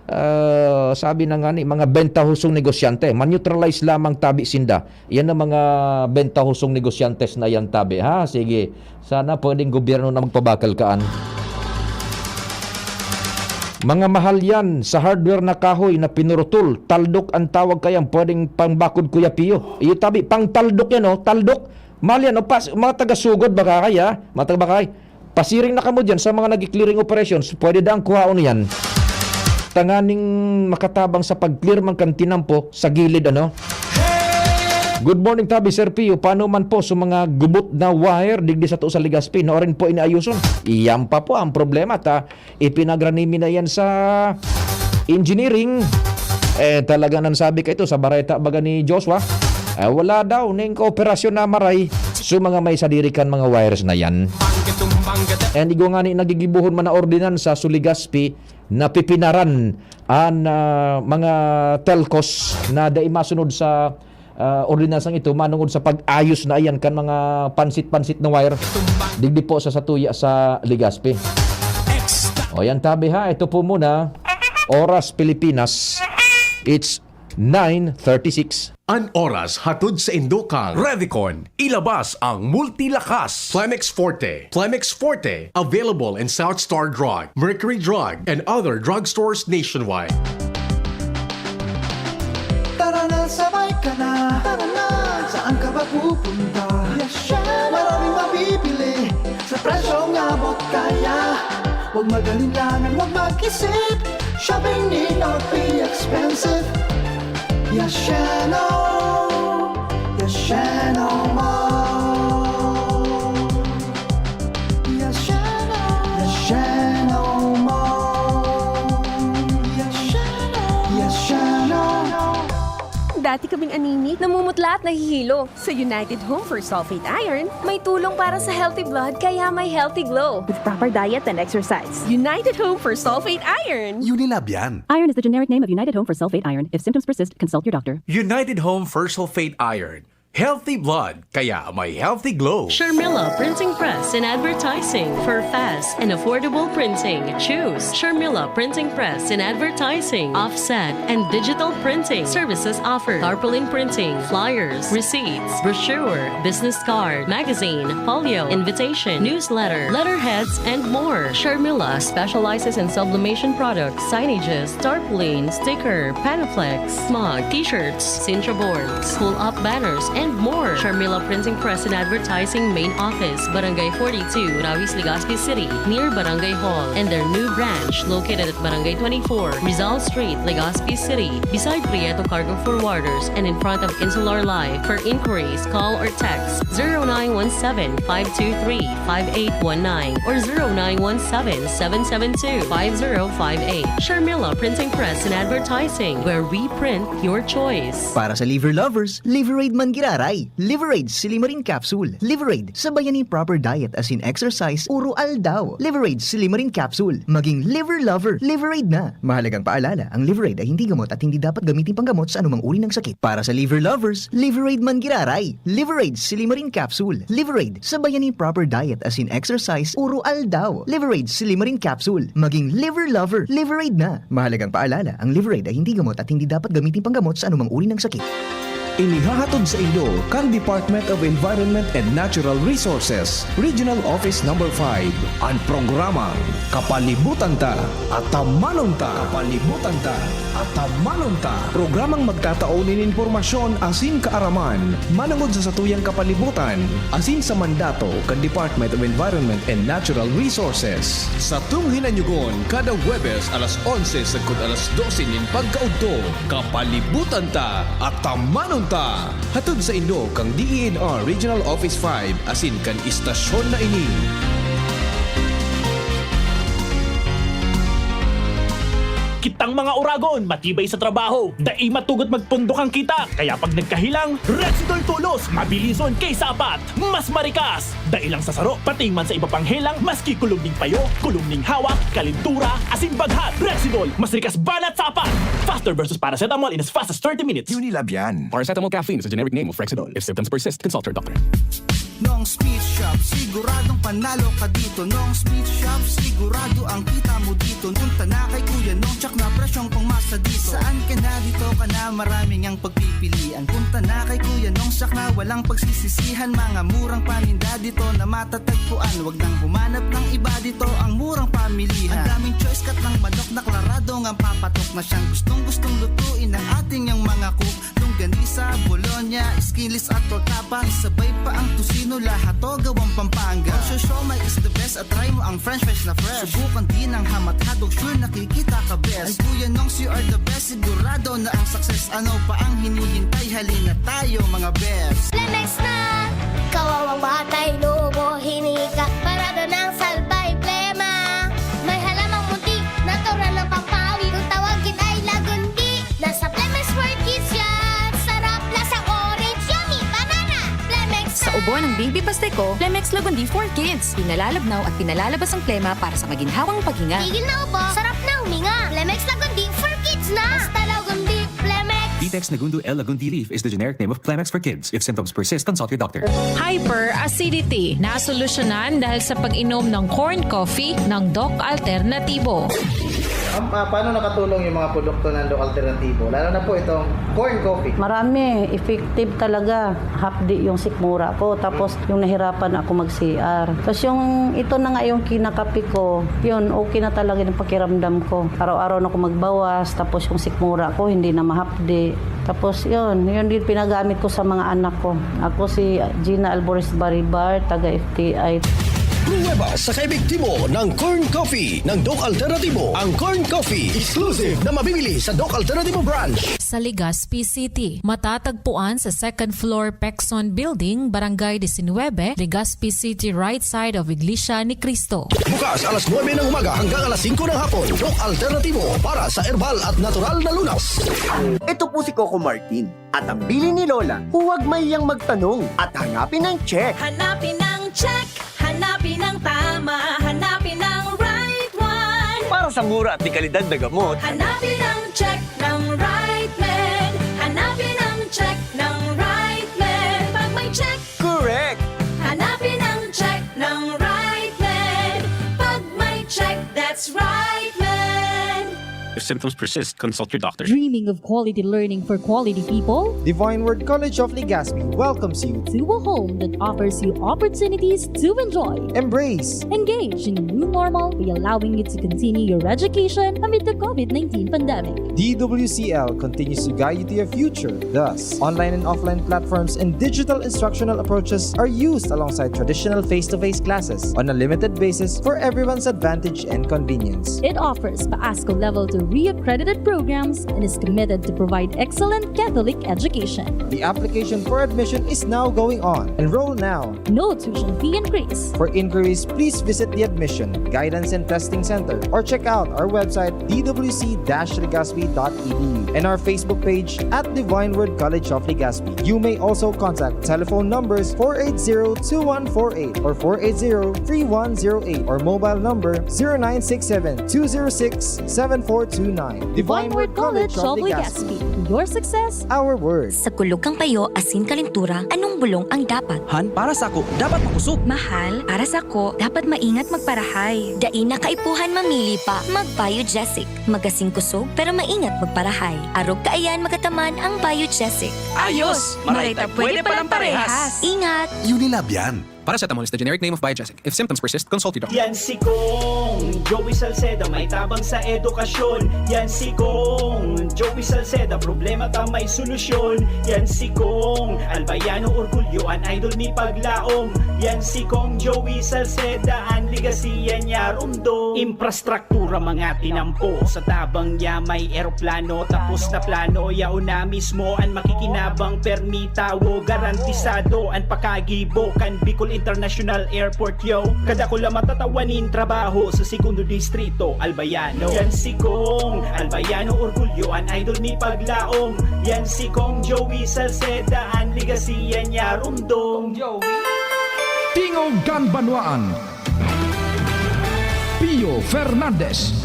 ah, sabi na nga ni, mga bentahosong negosyante. Ma-neutralize lamang tabi sinda. Yan ang mga bentahosong negosyantes na yan, tabi, ha? Sige. Sana pwedeng gobyerno na magpabakal kaan. Mga mahal yan sa hardware na kahoy na pinurutol. Taldok ang tawag kayan, pwedeng pangbakod, Kuya Pio. Iyo tabi, pang taldok yan, oh. Taldok. Mahal yan, oh. Pas, mga taga-Sugod, Bakakay, ha? Mga taga-Bakakay. Pasiring na kamo dyan sa mga nag-clearing operations. Pwede daang kuhaon yan. Tanganing makatabang sa pag-clear man kan tinampo sa gilid, ano? Good morning, tabi, Sir Pio. Paano man po sa mga gubot na wire digdi sato sa Legazpi na orin po inaayuson? Iyan pa po ang problema, ta ipinagranimi na yan sa engineering. Eh, talaga nang sabi ka ito sa bareta baga ni Joshua. Eh, wala daw ning kooperasyon na maray sa mga may sadiri kan mga wires na yan. And igwa nga ni nagigibuhon man na ordinansa sa Legazpi na pipinaran an, ah, mga telcos na dai masunod sa, ah, ordinansang ito manungod sa pag-ayos na iyan kan mga pansit-pansit na wire digdi po sa satuya sa Legazpi. O yan, tabi ha, ito po muna. Oras Pilipinas, it's nine thirty-six. An oras hatod sa indo kan Revicon. Ilabas ang multilakas. Plemex Forte. Plemex Forte. Available in South Star Drug, Mercury Drug, and other drugstores nationwide. Tara na, sabay ka na. Tara na. Saan ka ba pupunta? Yes, syempre. Maraming mabibili sa presyong abot kaya. Huwag mag-alinlangan, huwag mag-isip. Shopping need not be expensive. Yasheno, Yasheno Mall. Yasheno, Yasheno Mall. Yasheno, Yasheno. Dati kaming anemic, namumutla at nahihilo. Sa United Home for Sulfate Iron, may tulong para sa healthy blood, kaya may healthy glow. With proper diet and exercise. United Home for Sulfate Iron. Unilab yan. Iron is the generic name of United Home for Sulfate Iron. If symptoms persist, consult your doctor. United Home for Sulfate Iron. Healthy blood, kaya may healthy glow. Sharmila Printing Press and Advertising. For fast and affordable printing, choose Sharmila Printing Press and Advertising. Offset and digital printing services offered. Tarpaulin printing, flyers, receipts, brochure, business card, magazine, folio, invitation, newsletter, letterheads, and more. Sharmila specializes in sublimation products, signages, tarpaulin, sticker, panaflex, mug, t-shirts, Sintra boards, pull-up banners, and more. Sharmila Printing Press and Advertising Main Office, Barangay forty-two, Rawis, Legazpi City, near Barangay Hall, and their new branch located at Barangay twenty-four, Rizal Street, Legazpi City, beside Prieto Cargo Forwarders and in front of Insular Life. For inquiries, call or text zero nine one seven, five two three, five eight one nine or zero nine one seven, seven seven two, five zero five eight. Sharmila Printing Press and Advertising, where we print your choice. Para sa liver lovers, Liveraid man giraray. Liveraid Silimarin Capsule. Liveraid, sabayan nin proper diet asin exercise oro aldaw. Liveraid Silimarin Capsule. Maging liver lover, Liveraid na. Mahalagang paalala, ang Liveraid ay hindi gamot at hindi dapat gamitin panggamot sa anumang uri ng sakit. Para sa liver lovers, Liveraid man giraray. Liveraid Silimarin Capsule. Liveraid, sabayan nin proper diet asin exercise oro aldaw. Liveraid Silimarin Capsule. Maging liver lover, Liveraid na. Mahalagang paalala, ang Liveraid ay hindi gamot at hindi dapat gamitin panggamot sa anumang uri ng sakit. Inihahatod sa inyo kan Department of Environment and Natural Resources, Regional Office Number five, an programang Kapalibutan Ta, Atamanon Ta. Kapalibutan Ta, Atamanon Ta. Programang magtatao nin impormasyon asin kaaraman manongod sa satuyang kapalibutan asin sa mandato kan Department of Environment and Natural Resources. Satong hinanyugon kada Huwebes alas onse sagkod alas dose nin pagkaudto. Kapalibutan Ta, Atamanon Ta. Hatod sa inyo kan D E N R Regional Office five asin kan istasyon na ini. Kitang mga oragon, matibay sa trabaho, dai matugot magpundok ang kita. Kaya pag nagkahelang, Rexidol tolos, mabilison kay sapat, mas marikas. Dai lang sa saro, pati man sa iba pang helang, maski kulog ning payo, kulog ning hawak, kalentura, asin baghat. Rexidol, mas rikas banat sapat. Faster versus paracetamol in as fast as thirty minutes. Unilab yan. Paracetamol caffeine is a generic name of Rexidol. If symptoms persist, consult your doctor. Nong's Meat Shop, siguradong panalo ka dito. Nong's Meat Shop, sigurado ang kita mo dito. Punta na kay Kuya Nong, tsak na presyong pangmasa dito. Saan ka na, dito ka na, maraming ang pagpipilian. Punta na kay Kuya Nong, tsak na walang pagsisisihan. Mga murang paninda dito na matatagpuan. Wag nang humanap ng iba dito, ang murang pamilihan. Ang daming choice, cut ng manok na klarado ngang papatok na siyang gustong-gustong lutuin ng ating yang mga cook. Longganisa, bologna, skinless at tortapa, isabay pa ang tocino, lahat to gawang Pampanga. Ang siomai is the best at try mo ang french fries na fresh. Subukan din ang ham at hotdog, sure nakikita ka best. Ay Kuya Nongs, you are the best, sigurado na ang success. Ano pa ang hinihintay? Halina tayo, mga best. Lemex na! Kawawang batay, lobo, hinika, parada ng salbay, plema. May halamang munti, natural ng pampawi. Kung tawagin ay lagundi, nasa Plemex for Kids yan. Sarap, lasang orange, yummy, banana. Plemex Sa na! Ubo ng baby Pasteco, Plemex Lagundi for Kids. Pinalalabnaw at pinalalabas ang plema para sa maginhawang paghinga. Tigil na ubo, sarap na huminga. Plemex Lagundi for Kids na! Basta Lagundi, Plemex! Vitex Nagundu L Lagundi leaf is the generic name of Plemex for Kids. If symptoms persist, consult your doctor. Hyperacidity, nasolusyonan dahil sa pag-inom ng corn coffee ng Doc Alternativo. Ma'am, ah, paano nakatulong yung mga produkto ng Doc Alternativo? Lalo na po itong corn coffee. Marami, effective talaga. Hapdi yung sikmura ko, tapos yung nahirapan ako mag-C R. Tapos yung, ito na nga yung kinakape ko, yun, okay na talaga yung pakiramdam ko. Araw-araw na ako magbawas, tapos yung sikmura ko, hindi na mahapdi. Tapos yun, yun din pinagamit ko sa mga anak ko. Ako si Gina Alvarez Baribar, taga F T I. Pruweba sa kaepektibo ng Corn Coffee ng Doc Alternativo. Ang Corn Coffee, exclusive na mabibili sa Doc Alternativo Branch. Sa Legazpi City, matatagpuan sa second floor Pexon Building, Barangay diecinuebe, Legazpi City, right side of Iglesia ni Cristo. Bukas alas nuebe ng umaga hanggang alas singko ng hapon. Doc Alternativo para sa herbal at natural na lunas. Ito po si Coco Martin. At ang bilin ni Lola, huwag mahiyang magtanong at hanapin ang check. Hanapin ang check, hanapin ang tama, hanapin ang right one. Para sa mura at dekalidad na gamot, hanapin ang check ng right med. Hanapin ang check ng right med. symptoms persist, consult your doctor. Dreaming of quality learning for quality people? Divine Word College of Legazpi welcomes you to a home that offers you opportunities to enjoy, embrace, engage in a new normal by allowing you to continue your education amid the COVID nineteen pandemic. D W C L continues to guide you to your future. Thus, online and offline platforms and digital instructional approaches are used alongside traditional face-to-face classes on a limited basis for everyone's advantage and convenience. It offers Paasco Level three accredited programs and is committed to provide excellent Catholic education. The application for admission is now going on. Enroll now. No tuition fee increase. For inquiries, please visit the Admission, Guidance and Testing Center or check out our website, d w c dash legazpi dot e d u, and our Facebook page at Divine Word College of Legazpi. You may also contact telephone numbers four eight zero two one four eight or four eight zero three one zero eight or mobile number zero nine six seven two zero six seven four two nine. Divine Word College of Legazpi. Your success, our word. Sa kulog kan payo asin kalentura, anong bulong ang dapat? Han, para sako, dapat makosog. Mahal, para sako, dapat maingat magparahay. Dai na kaipuhan mamili pa, mag-Biogesic. Magasin kosog, pero maingat magparahay. Arog kaiyan magataman ang Biogesic. Ayos! Maray ta pwede palang parehas. Ingat! Unilab yan. Paracetamol is the generic name of Biogesic. If symptoms persist, consult your doctor. Yan si Kong Joey Salceda, may tabang sa edukasyon. Yan si Kong Joey Salceda, problema ta may solusyon. Yan si Kong Albayano Orgulyo, an idol ni paglaom. Yan si Kong Joey Salceda, an legacy yan niya rumdom. Infrastruktura, mga tinampo, sa tabang niya may eroplano, tapos na plano, yaon na mismo an makikinabang, permi tawo, garantisado an pakagibo kan Bicol International Airport, yo. Kadakula matatawan nin trabaho sa Segundo Distrito, Albayano. Yan si Kong Albayano Orgulyo, an idol ni paglaom. Yan si Kong Joey Salceda, an legacy yan niya rumdom. Tingog kan Banwaan. Pio Fernandez.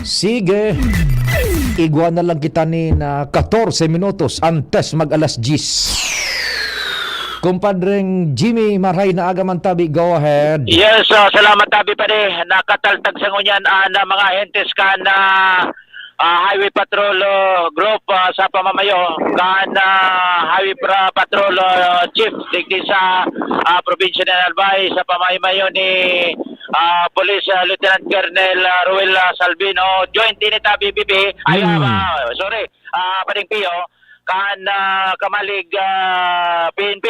Sige. Igwa na lang kita nin katorse minutos antes mag alas diyes. Kumpadreng Jimmy, maray na aga man tabi, go ahead. Yes, ah, salamat tabi, pare. Nakataltag sa ngunyan, ah, na mga hentes kan, ah, ah, Highway Patrol, ah, Group, ah, sa pamamayo kan, ah, Highway pra-, Patrol, ah, Chief digdi sa, ah, probinsya ng Albay sa pamamayo ni, ah, Police, ah, Lieutenant Colonel, ah, Ruel, ah, Salvino. Joint ini ta, B P P. Ay, Mm. ah, sorry, ah, Pading Pio, kan, ah, Kamalig, ah, P N P,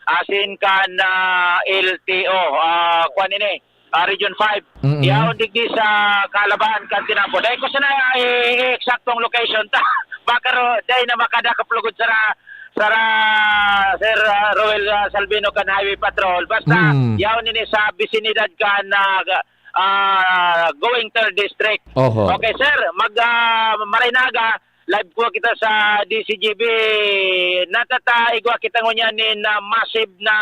asin kan, ah, L T O, ah, kwan ini, ah, Region five. Mm-mm. Yaon digdi sa Calabaan kan tinampo. Dai ko sana i-, i-eksaktong location ta. Baka ro, dai na makadakop lugod sara, sara Sir, ah, Roel, ah, Salvino kan Highway Patrol. Basta, Mm. yaon ini sa bisinidad kan, ah, ah, going third district. Oho. Okay, sir. Mag, ah, maray na aga, live ko kita sa D C G B. Natataigwa kita ngunyan nin, ah, massive na,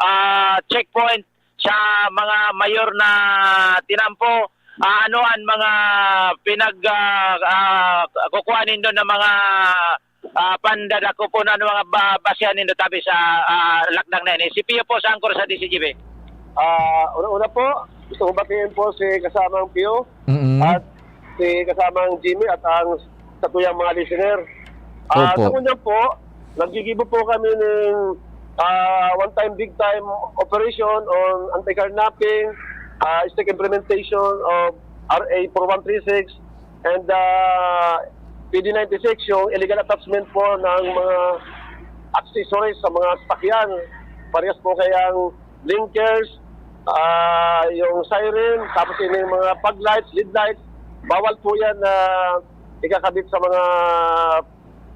ah, checkpoint sa mga mayor na tinampo. Ah, ano an mga pinag, ah, ah, kukuha nindo na mga, ah, pandadakopon, ano mga ba-, basehan nindo tabi sa, ah, lakdang na ini? Si Pio po sa angkor sa D C G B. Ah, una-una po, gusto ko batiin po si kasamang Pio Mm-mm. at si kasamang Jimmy at ang sa tuyang mga listener. Ah, Opo. Sa ngunyan po, naggigibo po kami ning, ah, one time, big time operation on anti-carnapping, ah, strict implementation of R A four one three six and, ah, P D ninety-six, yung illegal attachment po ng mga accessories sa mga sasakyan. Parehas po kayang blinkers, ah, yung siren, tapos yung mga fog lights, lead lights, bawal po yan na ikakabit sa mga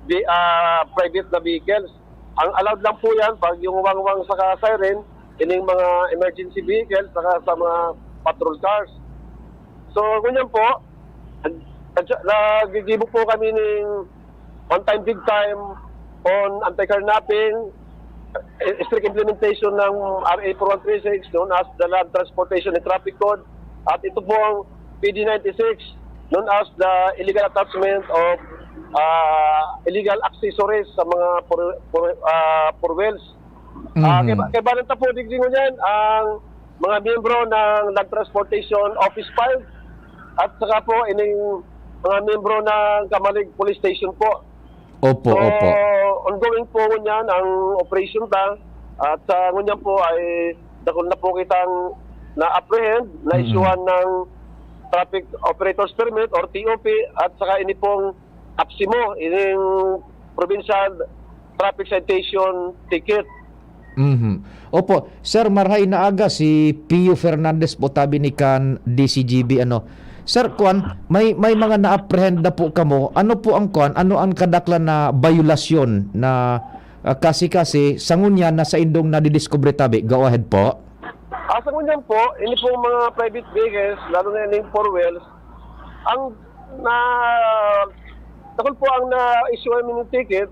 bi-, ah, private na vehicles. Ang allowed lang po yan pag yung wangwang saka siren, ining mga emergency vehicles, saka sa mga patrol cars. So, ganyan po, nag-, nag-, nagigibo po kami ng one time, big time on anti-carnapping, eh, strict implementation ng R A four one three six, known as the Land Transportation and Traffic Code, at ito pong P D ninety-six, known as the illegal attachment of, ah, illegal accessories sa mga four, four, ah, four wheels. Ah, Mhm. kaya, kaya balanta po, digdi ngunyan, ang mga miyembro ng Land Transportation Office five, at saka po ining mga miyembro ng Camalig Police Station po. Opo, So, opo. ongoing po ngunyan ang operation ta. At sa ngunyan po ay dakul na po kitang na-apprehend, Mm-mm. na-issuehan ng Traffic Operators Permit or T O P, at saka ini pong APSIMO, ining Provincial Traffic Citation Ticket. Mhm. Opo, sir, marhay na aga, si Pio Fernandez po, tabi ni kan D C G B, ano. Sir, kuwan, may, may mga na-apprehend na po kamo. Ano po ang kuwan? Ano ang kadaklan na bayolasyon na, ah, kasi-kasi sa ngunyan na saindong nadidiskubre tabi? Go ahead po. Ah, sa ngunyan po, ini pong mga private vehicles, lalo na ining four wheels, ang na, dakul po ang na-issue ng ticket,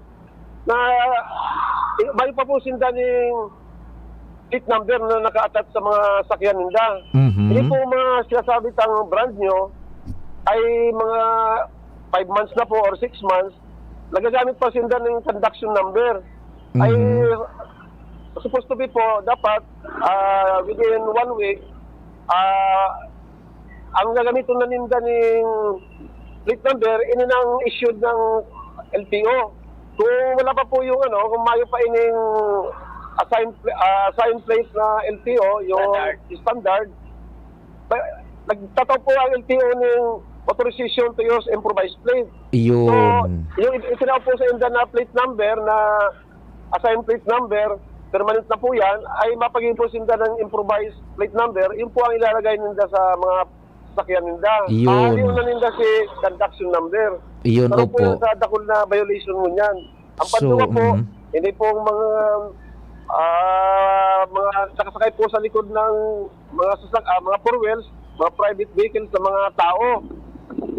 na, eh, bayo pa po sinda ning plate number na naka-attach sa mga sakyan ninda. Mhm. Ini po mga sinasabi tang brand nyo ay mga five months na po or six months, nagagamit pa sinda ng conduction number. Ay, Mhm. supposed to be po, dapat, ah, within one week, ah, ang gagamiton na ninda ning plate number, ini nang issued ng L T O. Kung wala pa po yung ano, kung mayo pa ining assign, ah, assign plate na L T O, yung Standard. standard, ba-, nagtataw po ang L T O ng authorization to use improvised plate. So, Yun. yung it-, itinaw po sa inda na plate number na assigned plate number, permanent na po yan, ay mapag-impose ninda ng improvised plate number, yun po ang ilalagay ninda sa mga sasakyan ninda. Yun. Aaliw na ninda si conduction number. Yun, Pero po opo. yan sa dakul na violation mo niyan. Ang So, panduwa po, mhm. hindi pong mga, ah, mga nakasakay po sa likod ng mga sasak-, ah, mga four wheels, mga private vehicles sa mga tao.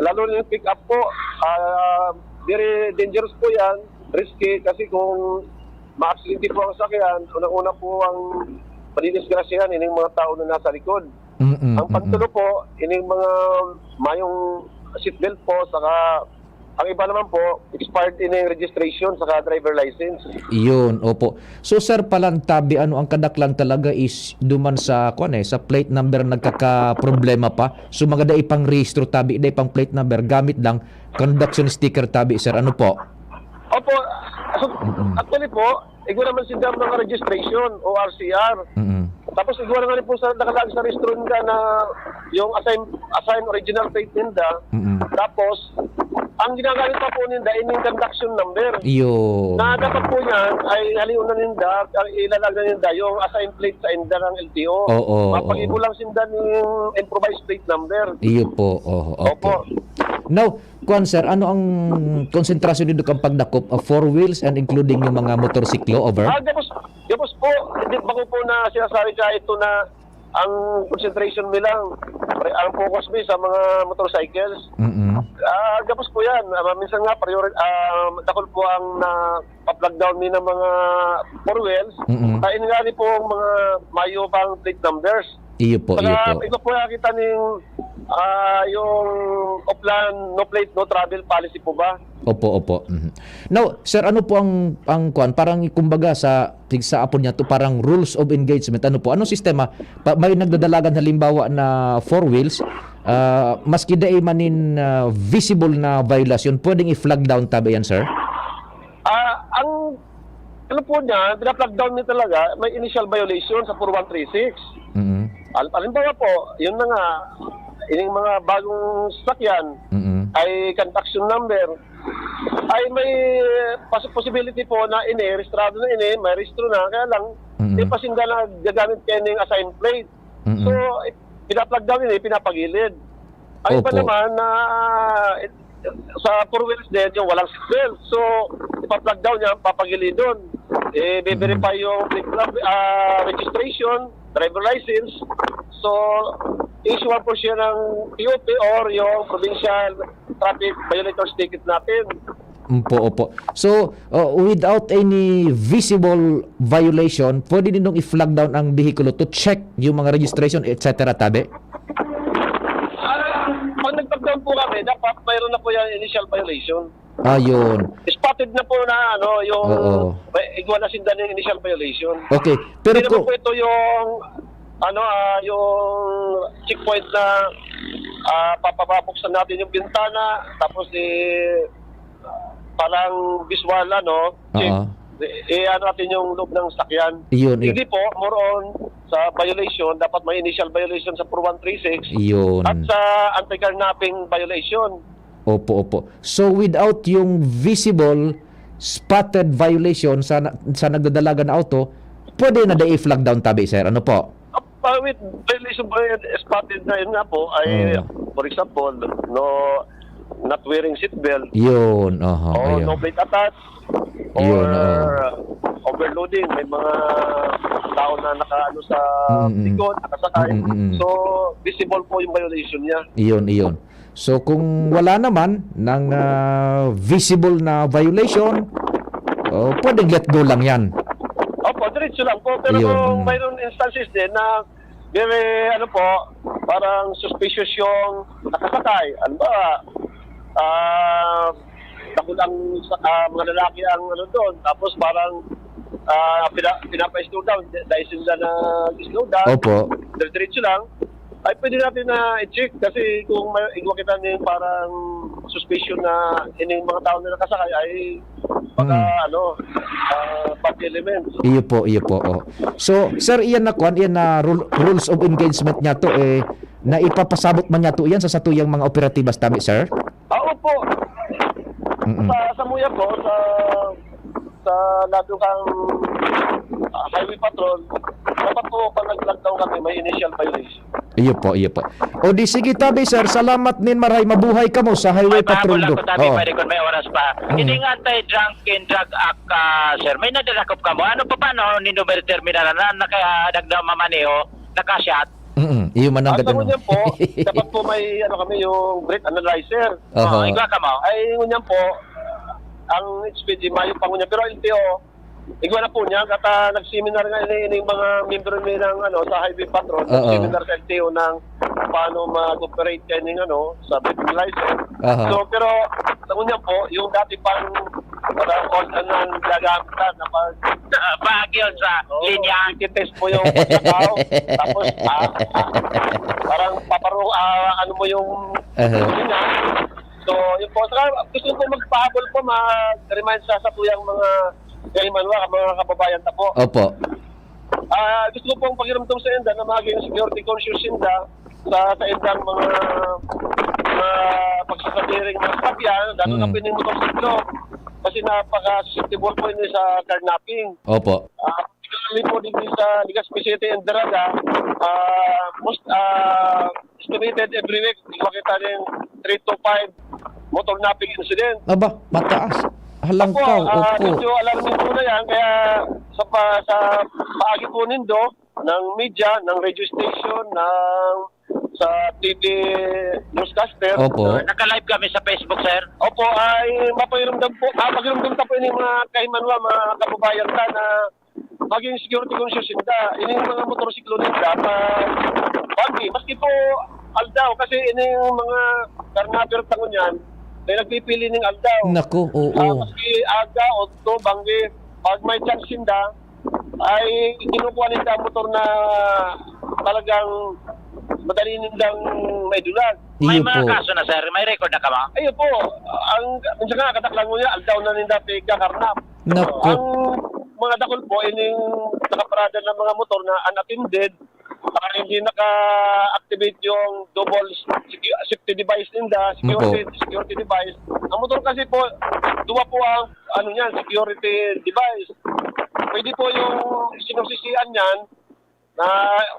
Lalo na yung pick-up po, ah, very dangerous po yan, risky, kasi kung maaksidente po ang sakyan, unang-una po ang madidisgrasyahan, ining mga tao na nasa likod. Mm-mm, Ang mm-mm. pantulo po, ining mga mayong seatbelt po, saka ang iba naman po, expired ining registration saka driver license. Yun, opo. So, sir, palantabi, ano, ang kadaklan talaga is duman sa, kwan eh, sa plate number nagkakaproblema pa. So, mga dai pang rehistro tabi, dai pang plate number, gamit lang conduction sticker tabi, sir. Ano po? Opo. So, Mm-mm. actually po, igwa naman sila mga registration o R C R. Mm-mm. Tapos igwa naman po sa nakalaag sa rehistro nila na yung assign, assign original plate ninda. Mm-mm. Tapos, ang ginagamit pa po ninda, ining conduction number. Iyo. Na dapat po niyan ay halion na ninda, ang ilalag na ninda, yung assign plate sa inda ng L T O. Oo, Mapag-ibo oo. lang sinda ning improvised plate number. Iyo po. Oh, okay. Opo. Now, kuwan, sir, ano ang konsentrasyon nindo kan pagdakop, ah, four wheels and including yung mga motorsiklo, over? Ah, gabos, gabos po. Hindi, bako po na sinasabi ka ito na ang concentration mi lang, pre-, ang focus mi sa mga motorcycles. Mm-mm. Ah, gabos po yan. Ah, minsan nga, priori-, ah, dakul po ang na pa-flag down mi ng mga four wheels. Mm-mm. Kain nga ni po ang mga mayo pang plate numbers. Iyo po, iyo Saka po. iba po nakita ning, ah, yung Oplan, no plate, no travel policy po ba? Opo, opo. Mhm. Now, sir, ano po ang, ang kuwan? Parang kumbaga sa, sa apod niya to, parang rules of engagement. Ano po? Anong sistema? Pa, may nagdadalagan halimbawa na four wheels, ah, maski dai man nin, ah, visible na violation, pwedeng i-flag down tabi yan, sir? Ah, ang, ano po niya, pina-flag down niya talaga, may initial violation sa four one three six. Mm. Al-, halimbawa po, yun na nga, ining mga bagong sasakyan Mm. ay conduction number, ay may pos-, possibility po na ini, rehistrado na ini, may rehistro na, kaya lang, Mm. di pa sinda nagagamit kayo ng assign plate. Mm. So, i-, pina-flag down ini, pinapagilid. Ang iba Opo. naman na, eh, sa four wheels din, yung walang seat belt. So, ipa-flag down niya, papagilidon. Eh, Mm. be-verify yung plate number, ah, registration, driver license. So, issue po siya ng P O P or yung provincial traffic violators ticket natin. Opo, opo. So, uh, without any visible violation, pwede nindong i-flag down ang behikulo to check yung mga registration, et cetera, tabi? Ah, pag nag-flag down po kami, dapat mayroon na po yan initial violation. Ah, yun. Spotted na po na, ano, yung Oo. may igwa na sinda ng initial violation. Okay. Pero Hindi naman kung po ito yung ano, ah, yung checkpoint na, ah, papabuksan natin yung bintana, tapos, eh, parang visual, ano, check. Oo. Eh, eh, ano natin yung loob ng sakyan. Iyon, iyon. Hindi po, more on sa violation, dapat may initial violation sa four one three six Iyon. at sa anti-carnapping violation. Opo, opo. So, without yung visible, spotted violation sa na-, sa nagdadalagan na auto, pwede na dai i-flag down tabi, sir. Ano po? Ah, with violation by spotted na yun nga po ay, Mm. for example, no, not wearing seatbelt, Yun, oho, o ayun. no plate attached, Yun, or oo. overloading, may mga tao na nakaano sa Mm, mm. likod, nakasakay. Mm, mm, mm. So, visible po yung violation niya. Iyon, iyon. So, kung wala naman ng, ah, visible na violation, oh, pwedeng let go lang yan. Opo, diretso lang po. Pero Iyon, kung mm. mayroon instances din na very, ano po, parang suspicious yung nakasakay. Ano ba, ah, dakulang sa, ah, mga lalaki ang ano doon. Tapos parang, ah, pina-, pinapa-slow down. Dahil sila na slow down, Opo. dire-diretso lang. Ay, pwede natin na i-check kasi kung may igwa kita ning parang suspicion na ining mga tao na nakasakay ay baka, Mm. ano, ah, bad elements. Iyo po, iyo po, oh. So, sir, iyan na kwan, iyan na rule-, rules of engagement niya to, eh, na ipapasabot man niya to iyan sa satuyang mga operatibas tabi, sir? Ah, opo. Mm-mm. Sa, sa Muya po, sa, sa lado kang, ah, highway patrol, dapat po pag nag-lockdown kami, may initial violation. Iyo po, iyo po. O di sige tabi, sir. Salamat nin maray. Mabuhay kamo sa Highway May Patrol pahabol Group. ako, tabi, Oo. pwede kung may oras pa. Mm. Ining Anti-Drunk and Drug Act, ah, sir, may nadadakop kamo. Ano pa, paano nindo may determinar na naka-, nagmamaneho, nakashot? Mm-mm. Iyo man ang Ang gagano. Ngunyan po, dapat po may, ano kami, yung breath analyzer. Oho. Oh, igwa kamo. Ay, ngunyan po, ang H P G, mayo pa ngunyan. Pero L T O, igwa na po niya, kata nag-seminar nga ini, ini yung mga miyembro ni ng, ano, sa Highway Patrol, Oo. nag-seminar sa L T O ng paano mag-operate kayo ng, ano, sa breathalyzer. Aha. So, pero, sa unya po, yung dati pang, parang old, ano, ang gagamit na, na pag Baguio sa Oo, linya. Titest po yung pagkatao. Tapos, ah, ah, parang paparo-, ah, ano mo yung Aha. yun nga. So, yun po. Saka, gusto ko magpahabol po, mag-remind sa, sa tuyang mga kaimanwa, mga kababayan na po. Opo. Ah, gusto ko pong pakiramdam sa inda na maging security conscious sinda sa, sa indang mga, mga pagsasadiring mga sasakyan, lalo na Mm. po yung motorsiklo. Kasi napaka-susceptible po ini sa carnapping. Opo. Ah, particularly po din sa Legazpi City and Daraga, ah, most, ah, estimated every week, makita rin three to five motor napping incident. Aba, mataas. Halangkaw, Opo, ah, opo. medyo alarming po na yan. Kaya sa pa-, sa paagi po nindo, ng media, ng radio station, ng, sa T V newscaster. Opo. Naka-live kami sa Facebook, sir. Opo, ay mapakiramdam po, ah, pakiramdam ta po ini mga kahimanwa, mga kababayan ta na maging security conscious sinda. Ini yung mga motorsiklo ninda, pa, banggi, maski po aldaw, kasi ini yung mga carnapper tangon yan, ay nagpipili ning aldaw. Naku, oo. Ah, maski aga, otso, banggi, pag may chance sinda, ay kinukuha ninda ang motor na talagang madali nindang maidulag. May Iyo mga po. kaso na, sir? May record na ka ba? Ayun po. Ang, ang saka kataklangon niya, aldaw na ninda pigkakarnap. Naku. Ang mga dakul po, ining nakaparada ng mga motor na unattended, ah, hindi naka-activate yung double secu-, safety device ninda, Naku. security, security device. Ang motor kasi po, duwa po ang, ano niyan, security device. Pwede po yung sinusisian niyan na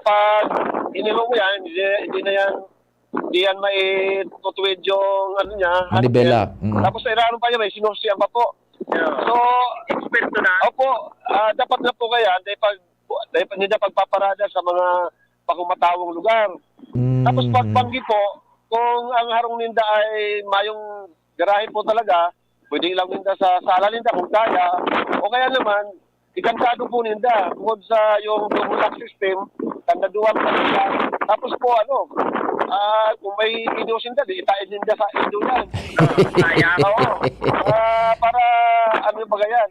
pag inilong mo yan, hindi, hindi na yan, hindi yan maitutuwid yung ano niya, ano Manibela. niya. Mm. Tapos sa ilalim pa niya, may sinusian pa po. Yeah. So, Eksperto na. Opo, ah, dapat nga po kaya, dahil pag, dahil pag hindi pagpaparada sa mga panghumatawang lugar. Mm. Tapos pag banggi po, kung ang harong ninda ay mayong garahe po talaga, pwedeng lang ninda sa sala ninda kung kaya, o kaya naman, ikantado po ninda, bukod sa yung double lock system, kandaduhan pa ninda. Tapos po, ano, ah, kung may indo sinda, di itain ninda sa indo yan. Kaya, Oo. Ah, para, ano yung baga yan?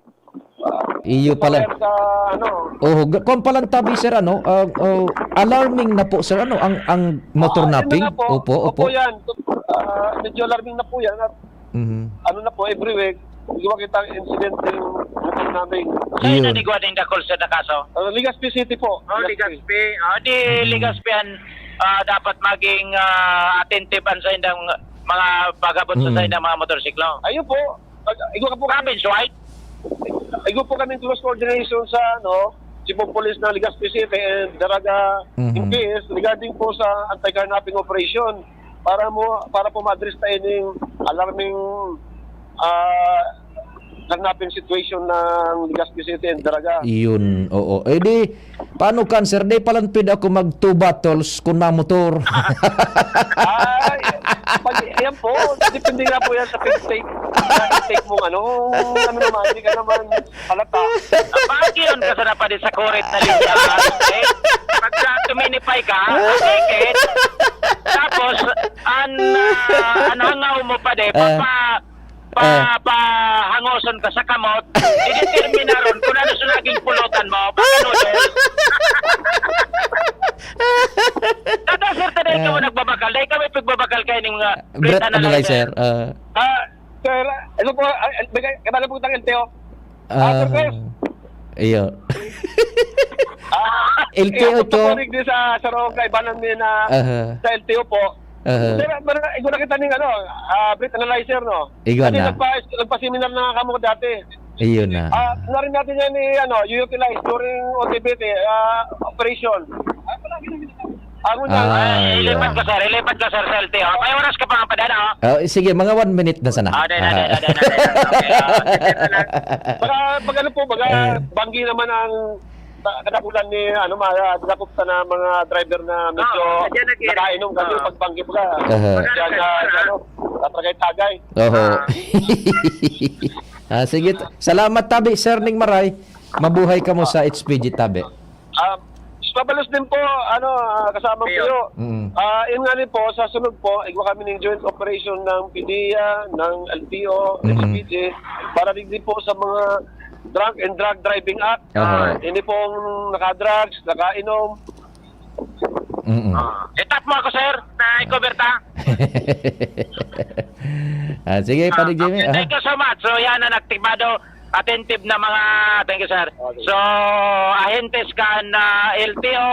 Iyo pala. Yan sa, ano. Oh, ga-, kung palang tabi, sir, ano, ah, oh, alarming na po, sir, ano, ang, ang motor Ah, yun na napping? Nga po. Opo, opo. Opo, yan. Ah, medyo alarming na po yan. At Mhm. ano na po, every week, may makita ang incident yung motor namin. Saan Yun. na nigwa ning dakul sa nakaso? Ah, Legazpi City po. Oh, Legazpi. Legazpi. Ah, di Mhm. Legazpi an, ah, dapat maging, ah, attentive an sa indang mga pagabot sa Mm. sa indang mga motorsiklo. Ayun po. Pag, igwa ka po Province wide? Igwa po kaming close coordination sa, ano, Chief of Police ng Legazpi City and Daraga Mhm. M P S regarding po sa anti-carnapping operation para mo, para po ma-address ta ining alarming, ah, carnapping situation ng Legazpi City and Daraga. Iyon, oo. Eh, di, paano kan, sir? Di palan pwede ako mag two bottles kung na motor. Ay, pag, ayan po, depende nga po yan sa pag-take, sa take mong ano, ano naman, hindi ka naman halata. Paakion ka sana pa din sa kurit na linya, eh. Pagka tuminipay ka, nakikit. Tapos, an, ah, an hangaw mo pa din, Ah. papa-, pa-, Ah. pahangoson ka sa kamot, dideterminaron kung ano sa naging pulutan mo, pagka noodles. Kada sir, taday ka mo Ah. nagbabakal, dahil kami pagbabakal kayo ng mga Breath breath analyzer. analyzer, ah. Ah, sir, ano po, ah, bigay, kabalo po ng L T O. Ah, sir, Ah, sir. iyo. Ah, L T O iyo, to. Pagpaparig din sa, sa Rong Kaibanan ni na Aha. sa L T O po. Aha. Sir, pero, igwa na kita ning, ano, ah, breath analyzer, no? Igwa Kasi na. nagpa-, nagpa-seminar na nga kamo dati. Iyo na. Ah, narin natin yan ni, ano, i-utilize during O T B T, ah, operation. Ah, palagi na ginagawa. Ako na. Ah, Ay, ilipat iyo. ko, sir. Ilipat ko, sir, sa L T O. May oras ka pa nga padala, oh. Oh, sige, mga one minute na sana. Ah, dahil, Aha. dahil, dahil, dahil, dahil. Okay, ah, sige na lang. Baka, pag ano po, baga, Eh. banggi naman ang ta-, kadakulan ni, ano, mga, dakop sa na mga driver na medyo Ah, diyan nag-iiri. nakainom kasi Ah. pag banggi po ka, Aha. diyan na, Baka ano, tatagay-tagay. Oho. Ah. Ah, sige. Salamat, tabi, Sir Ning Maray. Mabuhay kamo sa H P G, tabi. Ah, pabalos din po, ano, ah, kasamang Pio. Pio. Mm. Ah, yun nga rin po, sa sunod po, igwa kami ng joint operation ng PDEA, ng L T O, Mhm. H P G, para digdi po sa mga Drunk and Drug Driving Act. Aha. Ah, hindi pong nakadrugs, nakainom. Mm-mm. Ah, itap mo ako, sir, na i-cover ta. Ah, sige, Ah, Padi Jimmy, okay, ah. thank you so much. So, yan ang aktivado, attentive na mga, thank you, sir. Okay. So, ahentes kan, ah, L T O,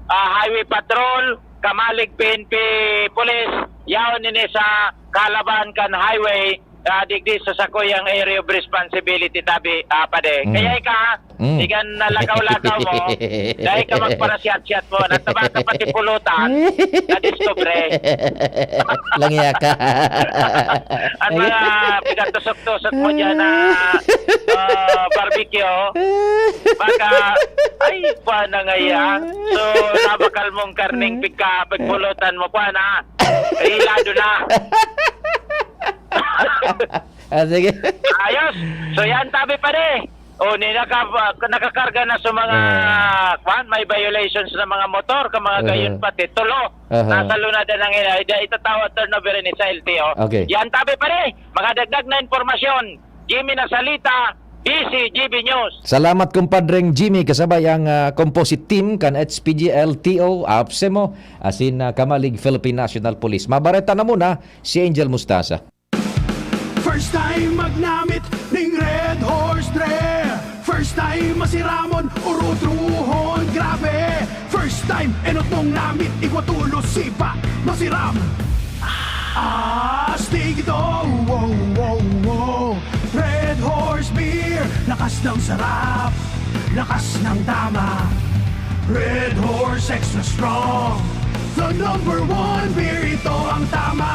ah, Highway Patrol, kamalig P N P Police, yaon nini sa kalaban kan highway, ah, digdi sa sakuyang area of responsibility, tabi, ah, pade. Mm. Kaya ika, Mm. ikan na lakaw-lakaw mo, dahil ka magparasiyat-siyat mo, nataba ka pati pulutan, nadiskubre. Langya ka. Ang mga pinatusok-tusok mo dyan na, ah, barbecue, baka, ay, pa na nga yan. So, nabakal mong karning pika, pagpulutan mo, pa na. Hilado na. Ah, sige. Ayos. So, yan, tabi, pare. O, ni naka-, nakakarga na sa mga, Ah. kwan, may violations na mga motor, ka mga Aha. gayon pati, tulo. Aha. Nasa lunada ng ina, ida-, itatawag turnover ni sa L T O. Okay. Yan, tabi, pare. Mga dagdag na impormasyon. Jimmy Nasalita, D C G B News. Salamat, kumpadreng Jimmy, kasabay ang, ah, composite team kan H P G L T O, APSEMO, asin, ah, Kamalig Philippine National Police. Mabareta na muna si Angel Mustasa. First time magnamit ning Red Horse Dre. First time masiramon, urutruhon, grabe. First time, enot mong namit, igwa tulos, sipa, masiram. Astig ito, wow, wow, wow. Red Horse Beer, lakas ng sarap, lakas ng tama. Red Horse Extra Strong, the number one beer, ito ang tama.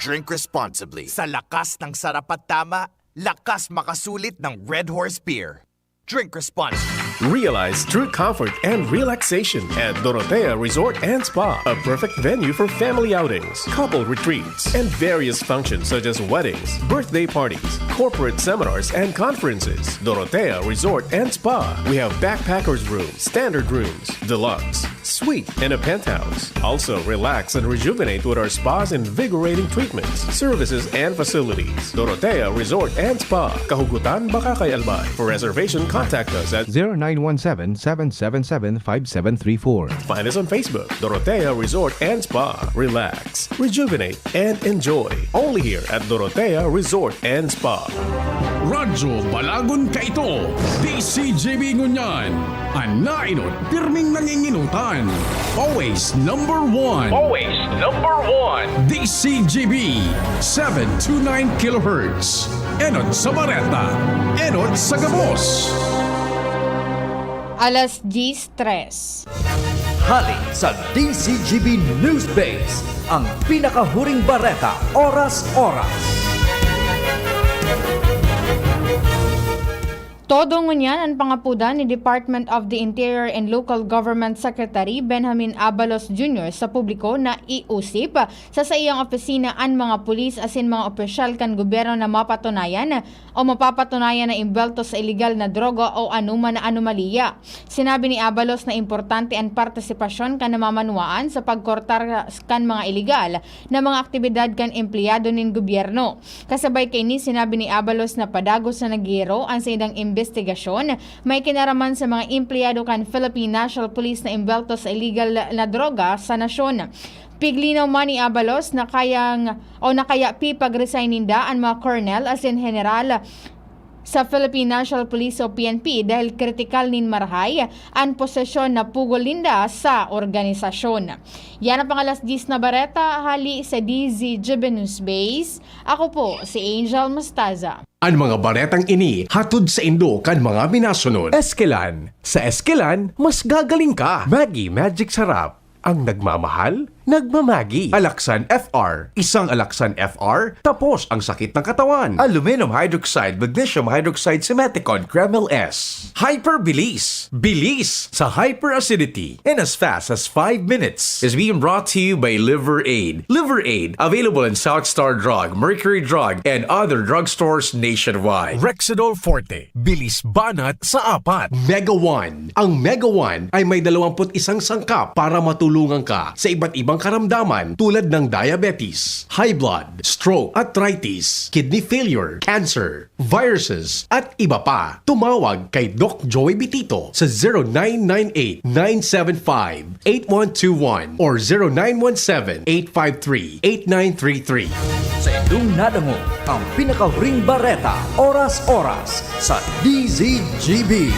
Drink responsibly. Sa lakas ng sarap at tama, lakas makasulit ng Red Horse Beer. Drink responsibly. Realize true comfort and relaxation at Dorotea Resort and Spa, a perfect venue for family outings, couple retreats, and various functions such as weddings, birthday parties, corporate seminars, and conferences. Dorotea Resort and Spa. We have backpackers room, standard rooms, deluxe, week in a penthouse. Also, relax and rejuvenate with our spa's invigorating treatments, services, and facilities. Dorotea Resort and Spa, Kahugutan, Bacacay, Albay. For reservation, contact us at zero nine one seven, seven seven seven, five seven three four. Find us on Facebook, Dorotea Resort and Spa. Relax, rejuvenate, and enjoy. Only here at Dorotea Resort and Spa. Radyo Balagon kaito, D C G B ngunyan. An nainot, pirming nanginginutan. Always number one. Always number one. D C G B, seven two nine kilohertz. Enot sa bareta, enot sa gabos. Alas diyes tres. Hali sa D C G B News Base, ang pinakahuring bareta, oras-oras. Todo ngunyan an pangapodan ni Department of the Interior and Local Government Secretary Benjamin Abalos Junior sa publiko na iusip sa saiyang opisina an mga pulis asin mga opisyal kan gobyerno na mapatunayan o mapapatunayan na imbwelto sa iligal na droga o anoman na anomalya. Sinabi ni Abalos na importante an partisipasyon kan namamanwaan sa pagkortar kan mga iligal na mga aktibidad kan empleyado nin gobyerno. Kasabay kaini, sinabi ni Abalos na padagos na naghihiro an saindang imbestigasyon may kinaraman sa mga empleyado kan Philippine National Police na imbwelto sa iligal na droga sa nasyon. Piglinaw man ni Abalos na kayang o na kaya pipag-resign ninda an mga kornel asin heneral sa Philippine National Police o P N P dahil kritikal nin marahay an posisyon na pugol ninda sa organisasyon. Yan ang pang-alas diyes na bareta, hali sa D Z G B News Base. Ako po si Angel Mostaza. An mga baretang ini hatod saindo kan mga minasunod. Eskelan. Sa Eskelan, mas gagaling ka. Maggi Magic Sarap. Ang nagmamahal, nagmamagi. Alaxan F R. Isang Alaxan F R, tapos ang sakit ng katawan. Aluminum hydroxide, magnesium hydroxide, simeticone, Kremil S. Hyperbilis. Bilis sa hyperacidity in as fast as five minutes. Is being brought to you by Liver Aid. Liver Aid, available in South Star Drug, Mercury Drug, and other drugstores nationwide. Rexidol Forte. Bilis banat sa apat. Mega One. Ang Mega One ay may dalawamput isang sangkap para matulungan ka sa iba't ibang karamdaman tulad ng diabetes, high blood, stroke, arthritis, kidney failure, cancer, viruses, at iba pa. Tumawag kay Doc Joey Bitito sa zero nine nine eight, nine seven five, eight one two one or zero nine one seven, eight five three, eight nine three three. Sa indong nadangog ang pinakahuring bareta, oras-oras sa D Z G B.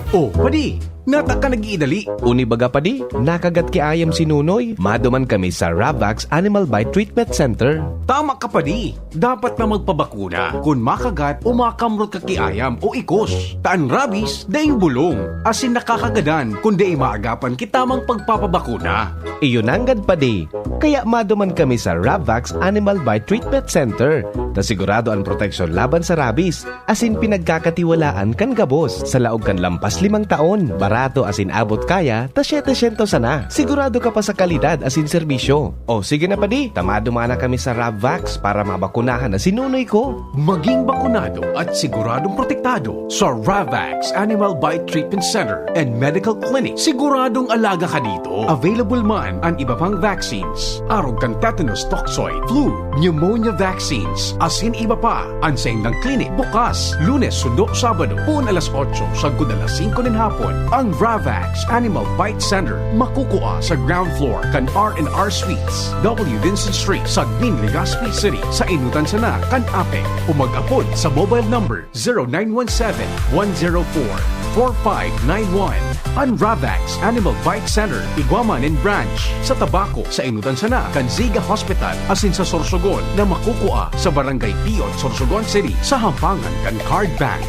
Oh, padi, nata ka nag-iidali? Uni baga, padi, nakagat ki ayam si Nunoy. Maduman kami sa Ravax Animal Bite Treatment Center. Tama ka, padi. Dapat na magpabakuna kun makagat o makamrot ka ki ayam o ikos. Ta an rabies, daing bulong, asin nakakagadan kun dai maagapan ki tamang pagpapabakuna. Iyo nanggad, padi. Kaya maduman kami sa Ravax Animal Bite Treatment Center, ta sigurado an proteksyon laban sa rabies, asin pinagkakatiwalaan kan gabos. Sa laog kan lampas limang taon, barato asin abot kaya, ta setecientos sana. Sigurado ka pa sa kalidad asin serbisyo. O sige na, padi, ta maduman na kami sa Ravax para mabakunahan na si Nunoy ko. Maging bakunado at siguradong protektado sa Ravax Animal Bite Treatment Center and Medical Clinic. Siguradong alaga ka dito. Available man an iba pang vaccines, arog kan tetanus toxoid, flu, pneumonia vaccines, asin iba pa. An saindang klinik bukas Lunes sundo Sabado, poon alas otso sagkod alas singko nin hapon. An Ravax Animal Bite Center makukua sa ground floor kan R and R Suites, W Vincent Street, Sagmin, Legazpi City, sa enotan sana kan APEC, o mag-apod sa mobile number zero nine one seven, one zero four, four five nine one. An Ravax Animal Bite Center igwa man nin branch sa Tabaco, sa enotan sana kan Ziga Hospital, asin sa Sorsogon na makukua sa Barangay Pion, Sorsogon City, sa hampangan kan Card Bank.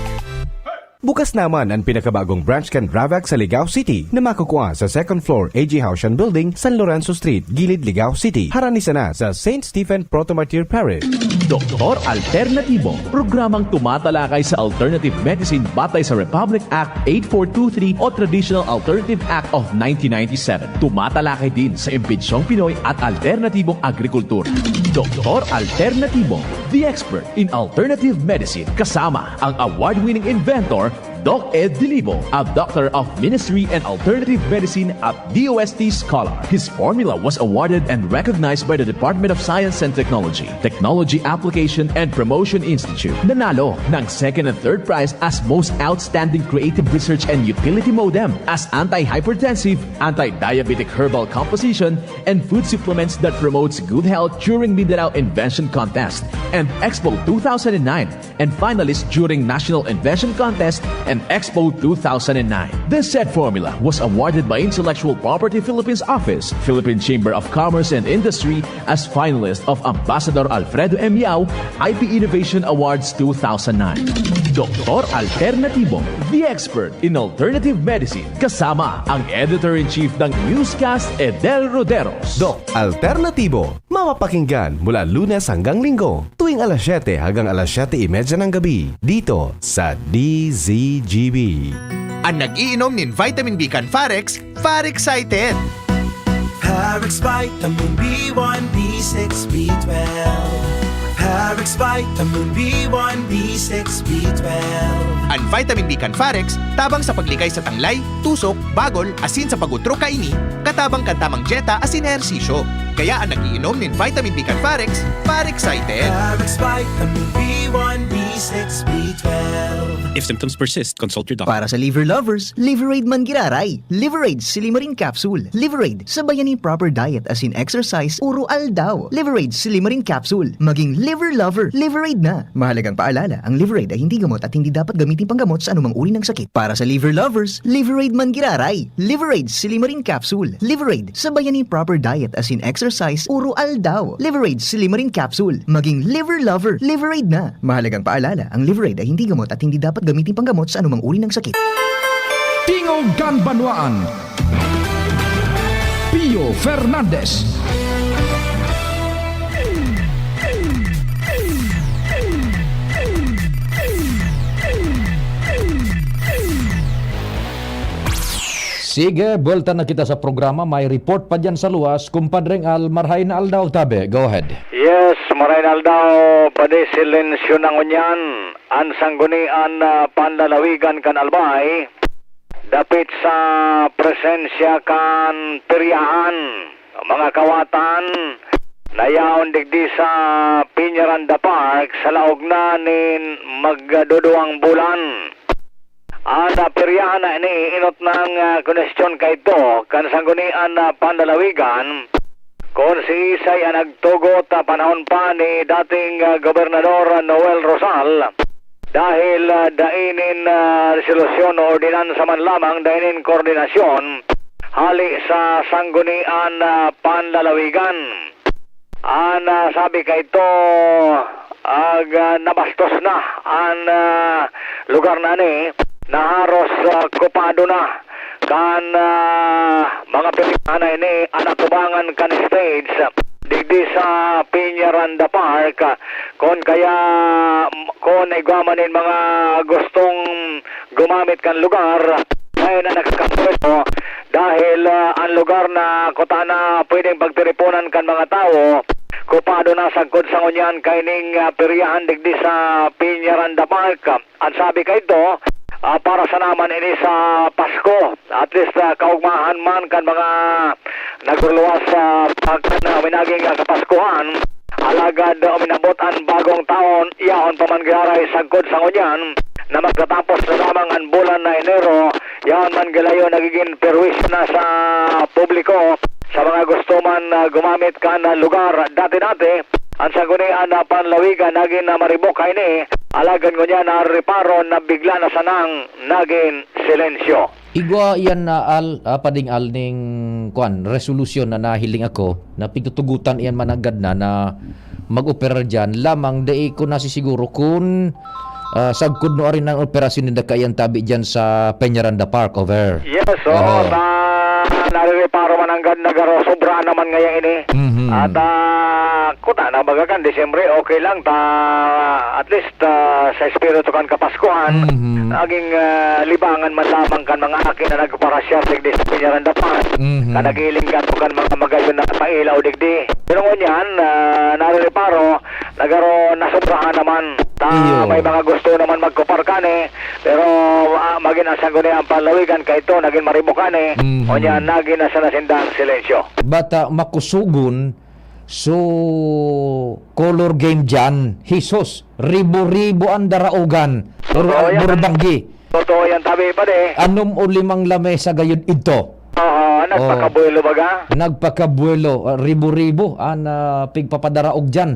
Bukas naman an pinakabagong branch kan Ravax sa Ligao City na makukua sa second floor A G Haushan Building, San Lorenzo Street, Gilid, Ligao City, harani sana sa Saint Stephen Proto-Martyr Parish. Doktor Alternatibo, programang tumatalakay sa alternative medicine batay sa Republic Act eight four two three o Traditional Alternative Act of nineteen ninety-seven. Tumatalakay din sa imbentsyong Pinoy at alternatibong agrikultura. Doktor Alternatibo, the expert in alternative medicine, kasama ang award-winning inventor Doc Ed Dilibo, a Doctor of Ministry and Alternative Medicine at D O S T scholar. His formula was awarded and recognized by the Department of Science and Technology, Technology Application and Promotion Institute. Nanalo ng second and third prize as Most Outstanding Creative Research and Utility Modem, as Anti-Hypertensive, Anti-Diabetic Herbal Composition, and Food Supplements that Promotes Good Health during Mindanao Invention Contest and Expo two thousand nine, and finalist during National Invention Contest and Expo two thousand nine. This said formula was awarded by Intellectual Property Philippines Office, Philippine Chamber of Commerce and Industry, as finalist of Ambassador Alfredo M. Yao I P Innovation Awards two thousand nine. Doktor Alternatibo, the expert in alternative medicine, kasama ang editor-in-chief ng newscast, Edel Roderos. Doc Alternatibo, mapapakinggan mula Lunes hanggang Linggo, tuwing alas siyete hanggang alas siyete y media ng gabi, dito sa D Z G B. An nag-iinom nin vitamin B kan Farex, Farex excited! Farex Vitamin B one, B six, B twelve. Farex Vitamin B one, B six, B twelve. An vitamin B kan Farex, tabang sa paglikay sa tanglay, tusok, bagol, asin sa pag-utro kaini, katabang kan tamang dyeta asin ehersisyo. Kaya an nag-iinom nin vitamin B kan Farex, Farex excited! Farex Vitamin B one, B six, B twelve. If symptoms persist, consult your doctor. Para sa liver lovers, Liveraid man giraray. Liveraid Silimarin Capsule. Liveraid, sabayan nin proper diet asin exercise oro aldaw. Liveraid Silimarin Capsule. Maging liver lover, Liveraid na. Mahalagang paalala, ang Liveraid ay hindi gamot at hindi dapat gamiting panggamot sa anumang uri ng sakit. Para sa liver lovers, Liveraid man giraray. Liveraid Silimarin Capsule. Liveraid, sabayan nin proper diet asin exercise oro aldaw. Liveraid Silimarin Capsule. Maging liver lover, Liveraid na. Mahalagang paalala, ang Liveraid ay hindi gamot at hindi dapat gamiting panggamot sa anumang uri ng sakit. Tingog kan Banwaan, Pio Fernandez. Sige, buwelta na kita sa programa. May report pa diyan sa luwas, Kumpadreng Al. Marahay na aldaw, tabi. Go ahead. Yes, marahay na aldaw, Padi Silencio na ngunyan. An Sanggunian na Panlalawigan kan Albay, dapit sa presensya kan peryahan, mga kawatan, na yaon digdi sa Peñaranda Park sa laog na nin magduduwang bulan. An, ah, peryahan na ini, inot nang, ah, konestyon kaidto kan Sanggunian na Panlalawigan, kun siisay an nagtugot, ah, panahon pa ni dating, ah, Gobernador Noel Rosal, dahil, ah, dai nin, ah, resolusyon o ordinansa man lamang, dai nin koordinasyon hali sa Sanggunian na Panlalawigan. An, ah, sabi kaidto, ag, ah, nabastos na an, ah, lugar na ini, na haros, ah, kopado na kan, ah, mga peryahan na ini an atubangan kan stage digdi sa Peñaranda Park. Kun kaya, kun igwa man nin mga gustong gumamit kan lugar, dai na nakakampwesto dahil, ah, an lugar na kuta na pwedeng pagtiriponan kan mga tawo, kopado na sagkod sa ngunyan kaining, ah, peryahan digdi sa Peñaranda Park. An sabi kaidto, ah, para sana man ini sa Pasko, at least, ah, kaugmahan man kan mga nagruluwas sa pagkan, ah, minaging, ah, Kapaskuhan. Alagad, ah, uminabot an bagong taon, yaon pa man giraray sagkod sa ngunyan na magtatapos na lamang an bulan na Enero, yaon man gilayo nagigin perwisyo na sa publiko, sa mga gusto man, ah, gumamit kan, ah, lugar. Dati-dati, an Sanggunian na Panlawigan nagin na maribok kaini, alagad ngunyan na reparo na bigla na sanang nagin silensyo. Igwa iyan na al-, ah, pading-al ning, kwan, resolusyon na nahiling ako, na pigtutugutan iyan mananggad na, na mag-opera diyan. Lamang, dai ko nasisiguro kun, ah, sagkod no arin ang operasyon ninda kaiyan tabi diyan sa Peñaranda Park, over. Yes, oo, Oho. na, narireparo mananggad na garo, sobra naman ngaya ini. Mhm. At, ah, kuta na, baga kan Disyembre, okay lang, ta, at least, ah, sa espiritu kan Kapaskuhan, Mhm. naging, ah, libangan man lamang kan mga aki na nagparasyar digdi sa Peñaranda Park, Mhm. na nagiling kato kan mga magayon na pailaw digdi. Pero ngunyan, ah, narireparo, nagaro, nasobrahan naman. Ta Iyo. may mga gusto naman magkupar kani, pero, ah, magin asang guni ang panlawigan kay ito, nagin maribo kani, Mhm. unya nagin na sana sindang silensyo. Bata makusugon, so, color game dyan. Hesus, ribo-ribo ang daraogan. Bur-, Totoo yan. burbanggi. Totoo yan, tabi pa di. Anom o limang lamesa gayud idto. Oo, Oh. nagpakabuelo baga. Nagpakabuelo, ah, ribo-ribo ang, ah, pigpapadaraog dyan.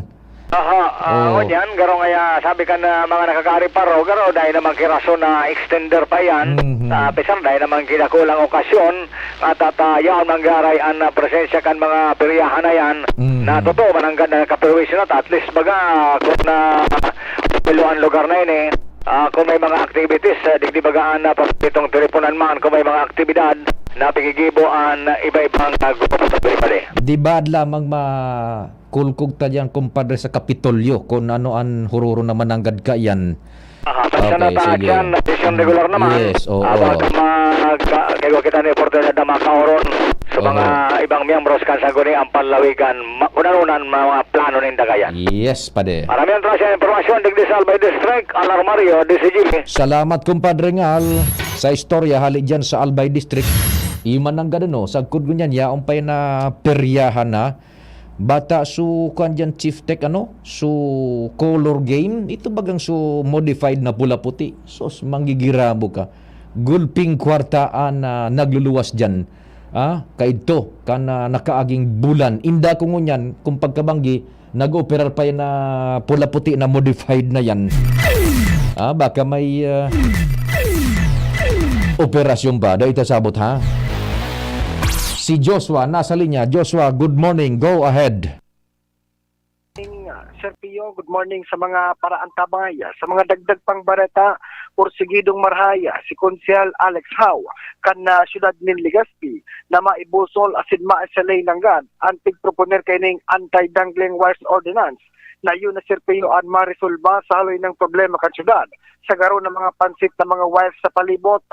Aha, ah, Oo. o yan, garo nga ya, sabi kan, ah, mga nakakaari paro, garo, dahil naman kirason na extender pa yan. Mhm. Ah, pisang dahil naman kinakulang okasyon, at, at, ah, yaon manggaray ang, ah, presensya kan mga peryahan na yan, Mhm. na totoo, mananggad na kaperwisyo na, at least baga, kung na, pilo ang lugar na yun eh, ah, kung may mga activities, ah, digdi baga ang, ah, papitong teleponan man, kung may mga aktibidad, na pigigibo ang, ah, iba-ibang, ah, grupo sa Tripoli. Di ba lamang ma-, kulkog ta diyan, kumpadre, sa Kapitolyo, kung ano ang hururo naman nanggad kaiyan. Aha, basta Okay, na ta sige. dyan, na sesyon Mm, regular naman. yes, oo. Ah, baka mag-, ah, kaya kita na oportunidad na makaoron sa Oo. mga ibang miyembros kan Sangguniang Panlawigan, ma-, kung ano na ang mga plano ninda kaiyan. Yes, pade. Marami ang trasya impormasyon, digdi sa Albay District, Alar Mario, D C G B. Salamat, kumpadre Ngal, sa istorya hali dyan sa Albay District. Iman ang gano'n, no? Sagkod ngunyan, yaon pa yan na peryahan na. Bata su, kuwan diyan, Chief Tech, ano? Su color game. Ito bagang su modified na pula-puti. Sus, manggigirabo ka. Gulping kwarta an, ah, nagluluwas diyan. Ah, kaidto, kan, ah, nakaaging bulan. Inda ko ngunyan, kung pagkabanggi, nag-operar pa yan na pula-puti na modified na yan. Ah, baka may, ah, operasyon ba? Dahil ito sabot, ha? Si Joshua, nasa linya. Joshua, good morning. Go ahead. Morning, Sir Pio. Good morning sa mga paraantabay. Sa mga dagdag pang bareta, porsigidong marhay si Konsehal Alex Howe kan, ah, siyudad nin Legazpi na maibusol asin maisalay nanggad an pigproponer kaining Anti-Dangling Wires Ordinance na iyo na, Sir Pio, an maresolba sa haloy nang problema kan siyudad sa garo na mga pansit na mga wires sa palibot.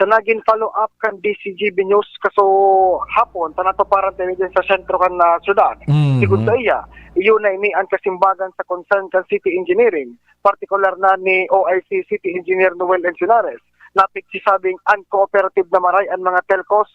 Sa nagin follow-up kan D C G B News kaso hapon, sa natuparan ta ini sa sentro kan, ah, syudad. Mhm. Sigon sa iya, iyo na ini an kasimbagan sa concern kan city engineering, partikular na ni O I C City Engineer Noel Encinares, na pigsisabing uncooperative na maray an mga telcos.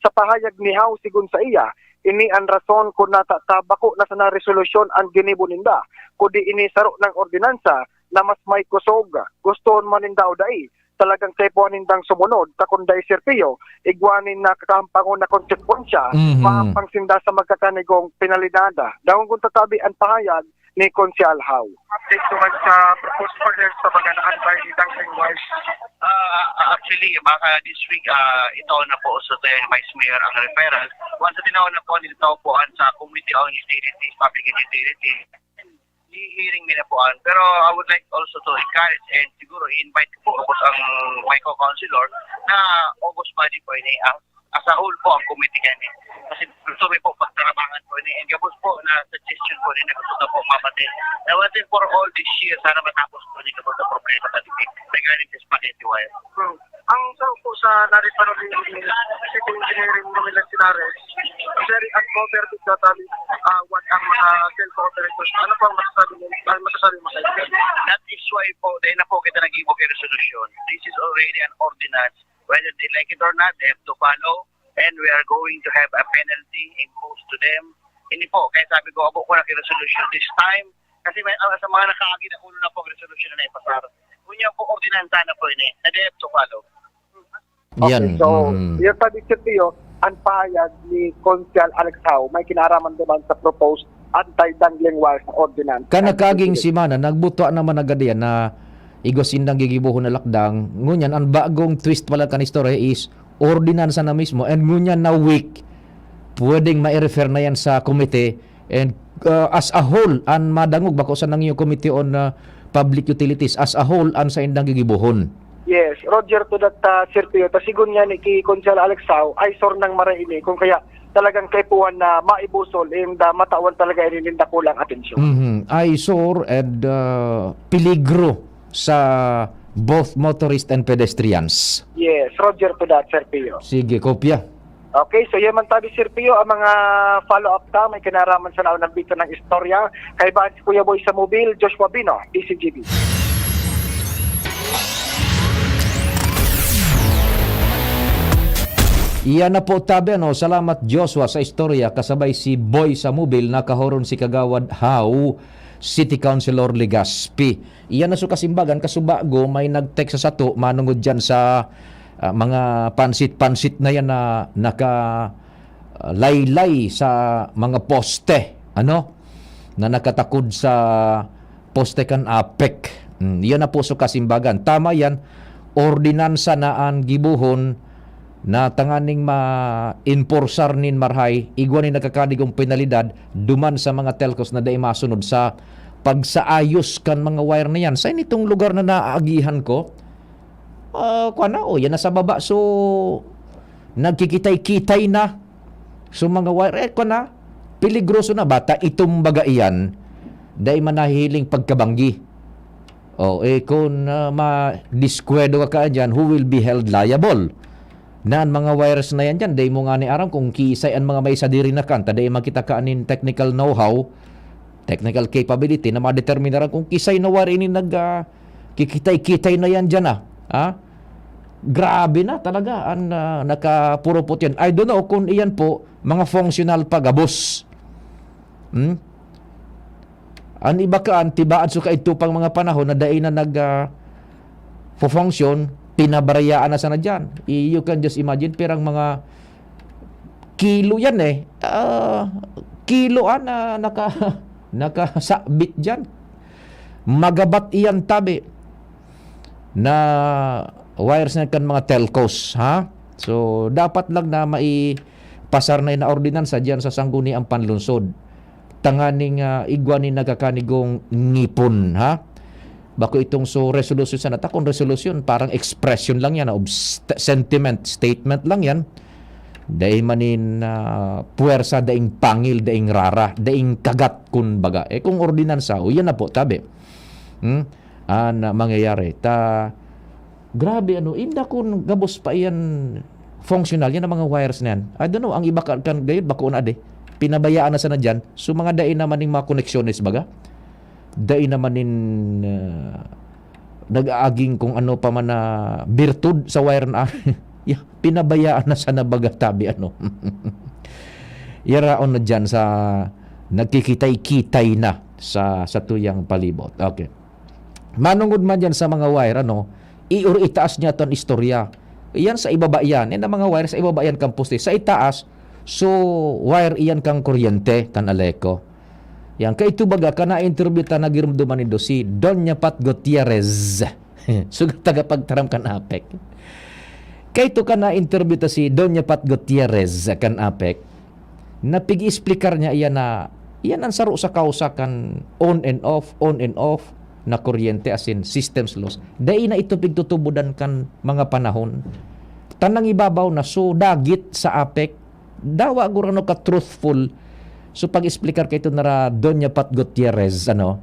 Sa pahayag ni Howe, sigon sa iya, ini an rason kun nata ta bako na sana resolusyon an ginibo ninda, kundi ini saro nang ordinansa na mas may kusog, gustohon man ninda o dai, talagang kaipuhan nindang sumunod, ta kun dai, Sir Pio, igwa nin nakakahampangon na konsekwensya, Mhm. mahampang sinda sa magkakanigong penalidad. Dangon kun tatabi an pahayag ni Konsehal Howe. Update ko man sa proposed order sa pagganaan by Dangling Wise. Ah, ah, actually, baka this week, ah, ito na po sa Vice Mayor ang referral. Once na tinaon na po, nito po ang sa Committee on Utilities, Public and Utilities. I-hearing mi na po an. Pero I would like also to encourage and siguro i-invite ko po, tapos ang my co-councilor na August pa din po ini ang as a whole po ang committee kami. Kasi gusto mi po pagtarabangan po ini. And gabos po na suggestion po ini na gusto ko po mapati. Na once and for all this year, sana matapos po ini gabos na problema sa Taguig regarding sa spaghetti wire. Hmm. Ang sa po sa narito ni City Engineering Noel Encinares, very uncooperative totally, ah, what ang mga telco operators. Ano po ang masasabi mo? Ang masasabi mo sa inyo? That is why po, dahil na po kita nag-ibo kay resolution. This is already an ordinance. Whether they like it or not, they have to follow. And we are going to have a penalty imposed to them. Hindi po, kaya sabi ko, abo ko na kay resolution this time. Kasi may, ah, sa mga nakaagi na ulo na po ang resolution na naipasar. Kung yan po, ordinansa na po ini, na they have to follow. Okay, Yan, so, mm. yung sabi, Sir Pio, ang pahayag ni Konsehal Alex Howe, may kinaraman naman sa proposed anti-dangling wires na ordinance. Kan nakaaging semana, nagbutwa naman agad yan na igwa sindang gigibohon na lakdang. Ngunyan, ang bagong twist pala kan istorya is ordinansa na mismo. And ngunyan na week, pwedeng ma-refer na yan sa komite. And, uh, as a whole, an madangog bako sa nangyo Committee on, uh, Public Utilities, as a whole, an saindang gigibohon. Yes, Roger, to that, uh, Sir Pio, ta sigon nga ni ki Konsehal Alex Howe, ay sor nang mara ini, kung kaya talagang kaipuhan na maibusol, and, uh, matawan talaga ini nin dakulang atensyon. Mhm. Eyesore and, uh, peligro sa both motorist and pedestrians. Yes, Roger, to that, Sir Pio. Sige, kopya. Okay, so yan man tabi, Sir Pio, ang mga follow-up ta, may kinaraman sa naunang bito ng istorya. Kaibahan si Kuya Boy sa Mobil, Joshua Bino, D C G B. Iyan na po, tabi, ano. Salamat, Joshua, sa istorya. Kasabay si Boy sa Mobil, nakahoron si Kagawad Hao, City Councilor Legazpi. Iyan na so kasimbagan, kasubago, may nag-text sa sato, manungod dyan sa, ah, mga pansit-pansit na yan na naka, ah, laylay sa mga poste, ano, na nakatakod sa poste kan APEC. Mm, iyan na po so kasimbagan. Tama yan, ordinansa na an gibohon na tanganing ma-enforcear nin marahay, igwa nin nagkakadigong penalidad duman sa mga telcos na dai masunod sa pagsaayos kan mga wire na yan. Sa initong lugar na naagihan ko, ah, kwa na, oh, yan na sa baba. So, nagkikitay-kitay na. So, mga wire, eh, kwa na, peligroso na. Bata, itong baga iyan, dai man nahihiling pagkabanggi. Oh, eh, kung, ah, madiskwento ka kaan dyan, who will be held liable? Na an mga wires na yan dyan, dai mo ngani aram kung kiisay an mga may sadiri na kan, ta dai man kita kaan nin technical know-how, technical capability na madeterminaran kung kisay na wire ini nag, ah, kikitay-kitay na yan dyan, ah. Ah? Grabe na talaga an, ah, nakapurupot yan. I don't know kung iyan po, mga functional pa gabos. Hmm? An iba kaan, tibaan so kaidto pang mga panahon na dai na nag, ah, fo-function, pinabarayaan na sana diyan. I-, you can just imagine, pirang mga kilo yan eh. Ah, kilo, ah, na naka-, nakasabit diyan. Magabat iyan tabi na wires na kan mga telcos, ha? So, dapat lang na maipasar na na ordinansa diyan sa Sangguniang Panlungsod. Tanganing, ah, igwa nin nagkakanigong ngipon, ha? Bako itong so resolution sana. Ta kung resolution, parang expression lang yan, of st-, sentiment, statement lang yan. Dai manin, ah, puwersa, daing pangil, daing rara, daing kagat, kun baga. Eh, kung ordinansa, o, yan na po, tabi. Hmm? An, ah, mangyayari. Ta, grabe, ano, inda kun gabos pa iyan functional, yan ang mga wires na yan. I don't know, ang iba ka-, kan gayud, bako na ade. Pinabayaan na sana dyan. So, mga dai naman ning mga koneksyones, baga? Dai naman nin, ah, nag-aaging kung ano pa man na birtud sa wire na, ya, pinabayaan na sana baga tabi, ano. Yaraon na dyan sa nagkikitay-kitay na sa, sa tuyang palibot. Okay. Manungod man dyan sa mga wire, ano, i-, or itaas niya ton istorya. Iyan sa ibaba yan. Yan ang mga wire sa ibaba yan kan poste. Sa itaas, so, wire iyan kang kuryente, kan Aleco. Yan. Kaito baga, ka na-interview ta, nagirumduman nindo si Doña Pat Gutierrez. Sugat tagapagtaram kan APEC. Kaito ka na-interview ta si Doña Pat Gutierrez kan APEC. Na pig-explicar niya iyan na, iyan ang saro sa kausa kan on and off, on and off na kuryente, as in systems loss. Dai na ito pigtutubodan kan mga panahon. Tanang ibabaw na, so dagit sa APEC, dawa gurano ka truthful. So pag-explicar kaito na ra Doña Pat Gutierrez, ano,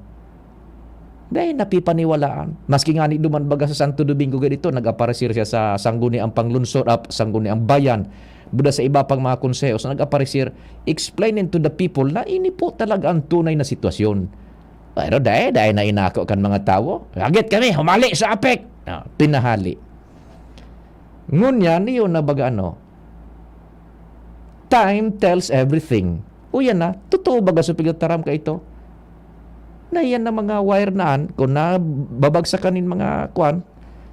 dai napipaniwalaan. Maski ngani duman baga sa Santo Domingo ganito, nag-aparecer siya sa Sangguniang Panglungsod, ap-, Sangguniang Bayan, buda sa iba pang mga konsehos, nag-aparecer, explaining to the people na ini po talaga ang tunay na sitwasyon. Pero dai, dai na inako kan mga tawo. Agit kami, humali sa APEC! Ah, pinahali. Ngunyan, niyo na baga ano, time tells everything. O yan na, totoo baga sa pigtaram kaito? Na yan na mga wire naan, kung nababagsakan nin mga kwan,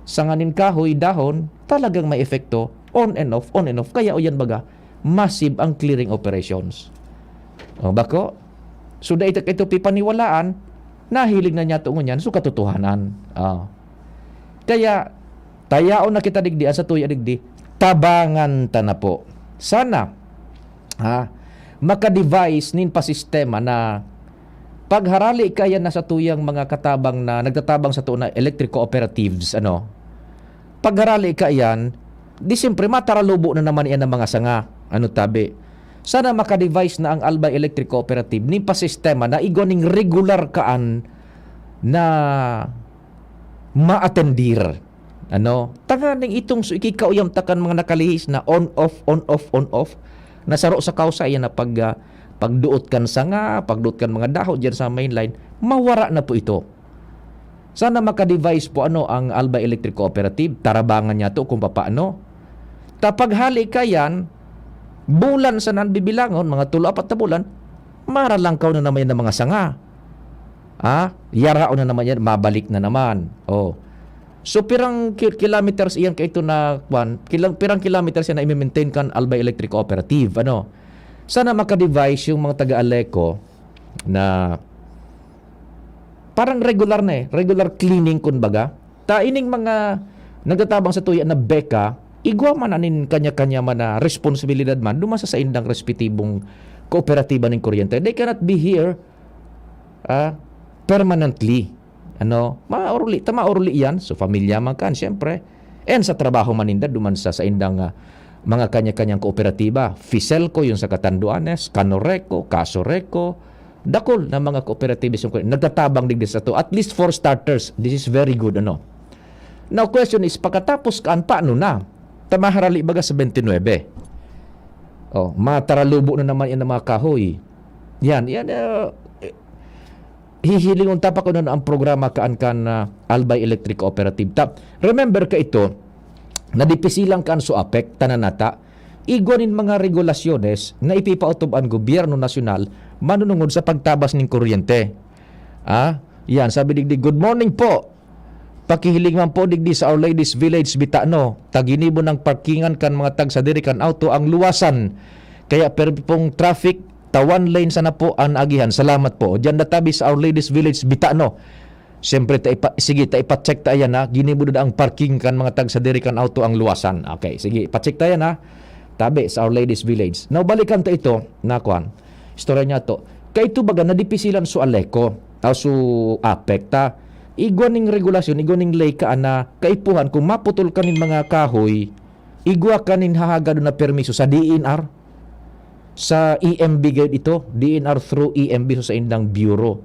sanga nin kahoy, dahon, talagang may epekto, on and off, on and off. Kaya o yan baga, massive ang clearing operations. O, bako? So, dai ta kaito pipaniwalaan, nahiling na niya to ngunyan, so katotohanan. Ah. Kaya, tayaon na kita digdi, asa tuya digdi, tabangan ta na po. Sana, ha, maka-devise nin pasistema na pagharali kaya na sa tuyang mga katabang na nagtatabang sa tuon na electric cooperatives, ano? Pagharali kaiyan, di siyempre mataralubo na naman iyan ang mga sanga. Ano tabi? Sana maka-devise na ang Albay Electric Cooperative nin pasistema na igwa ning regular kaan na maatendir. Ano? Tanganing itong su-, ikikauyam ta kan mga nakalihis na on, off, on, off, on, off. Nasaro sa kausa, yan na pag, ah, pagduot kan sanga, pagduot kan mga dahon dyan sa mainline, mawara na po ito. Sana maka-devise po, ano, ang Albay Electric Cooperative, tarabangan niya to kung papaano. Ta paghali ka yan, bulan sa nan bibilangon, mga tulo, apat na bulan, maralangkaw na naman yan ng mga sanga. Ah, yaraon na naman yan, mabalik na naman. Oh. So, pirang ki-, kilometers iyan kaito na, kwan, kilang, pirang kilometers yan na i-maintain kan Albay Electric Cooperative, ano? Sana maka-devise yung mga taga-Aleco na parang regular na eh, regular cleaning, kumbaga. Ta ining mga nagtatabang sa tuya na beka, igwa man anin kanya-kanya man na responsibilidad man duman sa saindang respetibong kooperatiba ning kuryente. They cannot be here, ah, permanently. Ano, maoruli, ta maoruli yan. So, pamilya man kan, siyempre. And sa trabaho man ninda, duman sa saindang, ah, mga kanya-kanyang kooperatiba. Ficelco, yung sa Catanduanes, Canoreco, Casoreco, dakul na mga kooperatiba yung nagtatabang digdi sa to. At least for starters, this is very good, ano. Now, question is, pagkatapos kaan, paano na? Ta maharali baga sa twenty-nine. Oh, mataralubo na naman yan ng mga kahoy. Yan, yan, ah, hihilingon ta pa kung ano ang programa kaan kan, ah, Albay Electric Cooperative. Ta, remember kaito, na dipisilang kan SOAPEC, tanan nata, igwa nin mga regulasyones na ipipaotob an gobyerno nasyonal manunungod sa pagtabas nin kuryente. Ah, yan, sabi digdi, "Good morning po. Pakihiling man po digdi sa Our Lady's Village, Bitano. Ta ginibo nang parkingan kan mga tagsadiri kan auto ang luwasan. Kaya permi pong traffic, ta one lane sana po ang naagihan. Salamat po." Diyan na tabi sa Our Lady's Village, Bitano. Siyempre, ta ipa-, sige, ta ipa-check ta yan, ha. Ginibo na ang parking kan mga tagsadiri kan auto ang luwasan. Okay, sige, ipa-check ta yan, ha. Tabi sa Our Lady's Village. Now, balikan ta ito, na kwan. Istorya niya to. Kaito baga, nadipisilan so Aleco, ah, so APEC, ta igwa ning regulasyon, igwa ning ley ka na kaipuhan kung maputol ka nin mga kahoy, igwa ka nin hahagadon na permiso sa D E N R, sa E M B gayud ito, D E N R through E M B, so saindang bureau.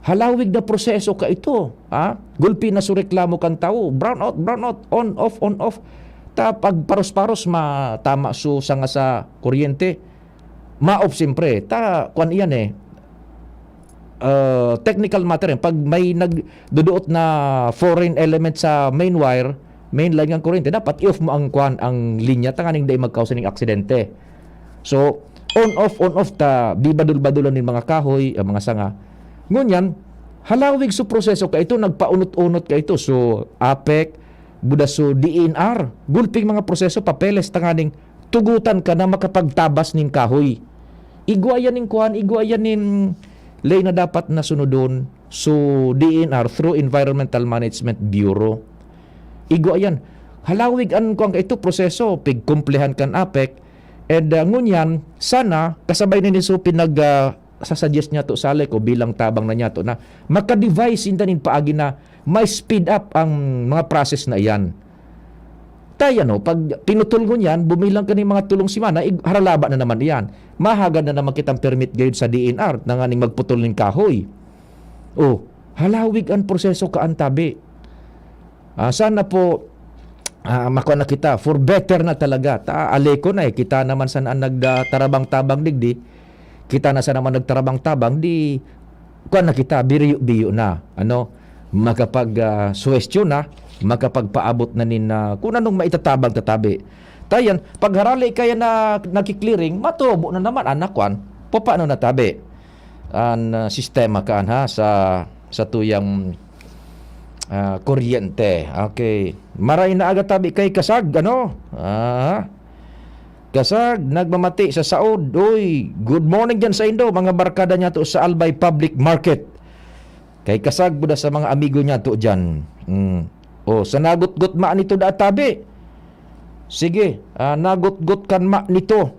Halawig na proseso ka ito, ha? Gulpi na so reklamo kan tawo, brownout, brownout, on, off, on, off. Ta pag paros-paros, matama so sanga sa kuryente. Ma-off, siyempre. Ta, kwan iyan eh. Ah, technical matter yan. Pag may nagduduot na foreign element sa main wire, main line ng kuryente, dapat i-off mo ang kwan, ang linya, tanganing dai magkausa ning aksidente. So, on, off, on, off, ta, bibadol-badolan nin mga kahoy, ang mga sanga. Ngunyan, halawig so proseso ka ito, nagpaunot-unot ka ito. So, APEC, buda so D E N R, gulping mga proseso, papeles, tanganing tugutan ka na makapagtabas nin kahoy. Igwa yan nin kwan, igwa yan nin ley na dapat na sunodon. So, D E N R through Environmental Management Bureau. Igwa yan. Halawig an kwan ka ito, proseso, pigkumplehan kan APEC. And, ah, ngunyan, sana, kasabay na ni so pinag, ah, sasuggest niya to sa Aleco bilang tabang na niya to na maka-devise sinda nin paagi na may speed up ang mga process na iyan. Tayo, no, pag pinutol ngunyan, bumilang ka nin mga tulong semana, ig-, haralaba na naman iyan. Mahagad na naman kitang permit gayud sa D E N R, tanganing magputol nin kahoy. Oh, halawig an proseso kaan tabi. Ah, sana po, ah, makua na kita. For better na talaga. Ta, Aleco na eh. Kita naman sana ang nagtarabang-tabang digdi. Kita na sana man nagtarabang-tabang, di, kuwan na kita, biyo-biyo na. Ano? Makapag, ah, suwestiyon na, makapagpaabot na nin, ah, kung anong maitatabang tatabi. Tayan, pag harali kaya na nakiklearing, matubo na naman, anak kwan. Papaano na tabi? An, ah, sistema kaan, ha, sa, sa tuyang, ah, kuryente. Okay. Maray na aga tabi kay Kasag, ano? Ah, Kasag, nagmamati sa saod. Uy, good morning dyan sa indo, mga barkada niya to sa Albay Public Market. Kay Kasag, buda sa mga amigo niya to dyan. Mm. Oh, sa nagutgot ma nito da tabi. Sige, ah, nagutgot kan ma nito.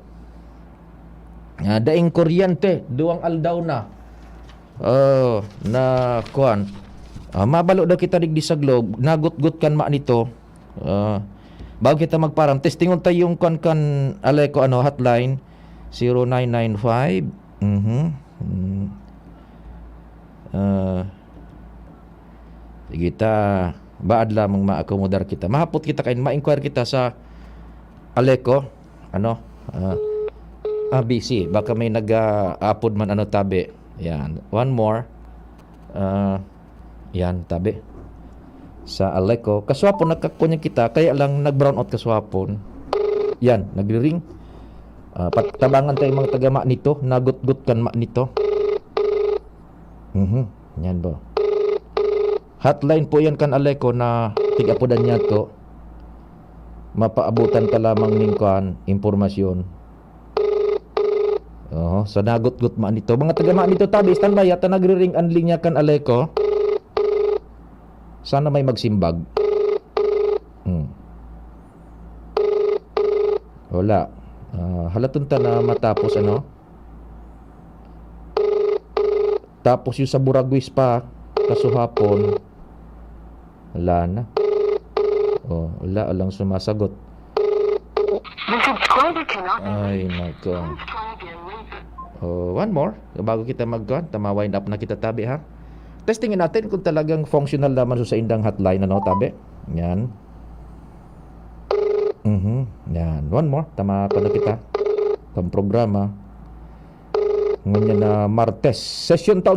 Ah, daing kuryente, duwang aldaw na. Oh, na kuwan. Ah, mabalo daw kita digdi sa Globe, nagutgot kan ma nito. Ah, bago kita magparam, testingon tayo yung kuwan kan Aleco, ano, hotline, zero nine nine five. Mhm. Mm. Ah, sige ta. Baad lamang maakomodar kita. Mahapot kita kain, ma-inquire kita sa Aleco. Ano? Ah, ah, busy. Baka may nag-aapod man, ano, tabi. Yan. One more. Ah, yan, tabi. Sa Aleco. Kaswapon, nagkakunya kita. Kaya lang, nag-brown out kaswapon. Yan, nagriring. Ah, patabangan tayo mga taga Magneto. Nagutgot kan Magneto. Mhm. Yan ba? Hotline po yan kan Aleco na tig-apodan niya to. Mapaabutan ka lamang ning kuan, impormasyon. Oho, sa nagutgot Magneto. Mga taga Magneto tabi, standby, yata nagriring ang linya kan Aleco. Sana may magsimbag. Hmm. Wala. Ah, halaton ta na matapos, ano? Tapos yung sa Buragwis pa, kasuhapon, wala na. Oh, wala, walang sumasagot. The subscriber cannot be Ay, nako. Please try again later. Oh, one more. Bago kita mag-, kuwan, tama, wind up na kita, tabi, ha? Testingin natin kung talagang functional naman sa indang hotline, ano, tabi? Yan. Mhm. Yan. One more. Tama pa na kita. Pang programa. Ngunyan na Martes. Session ta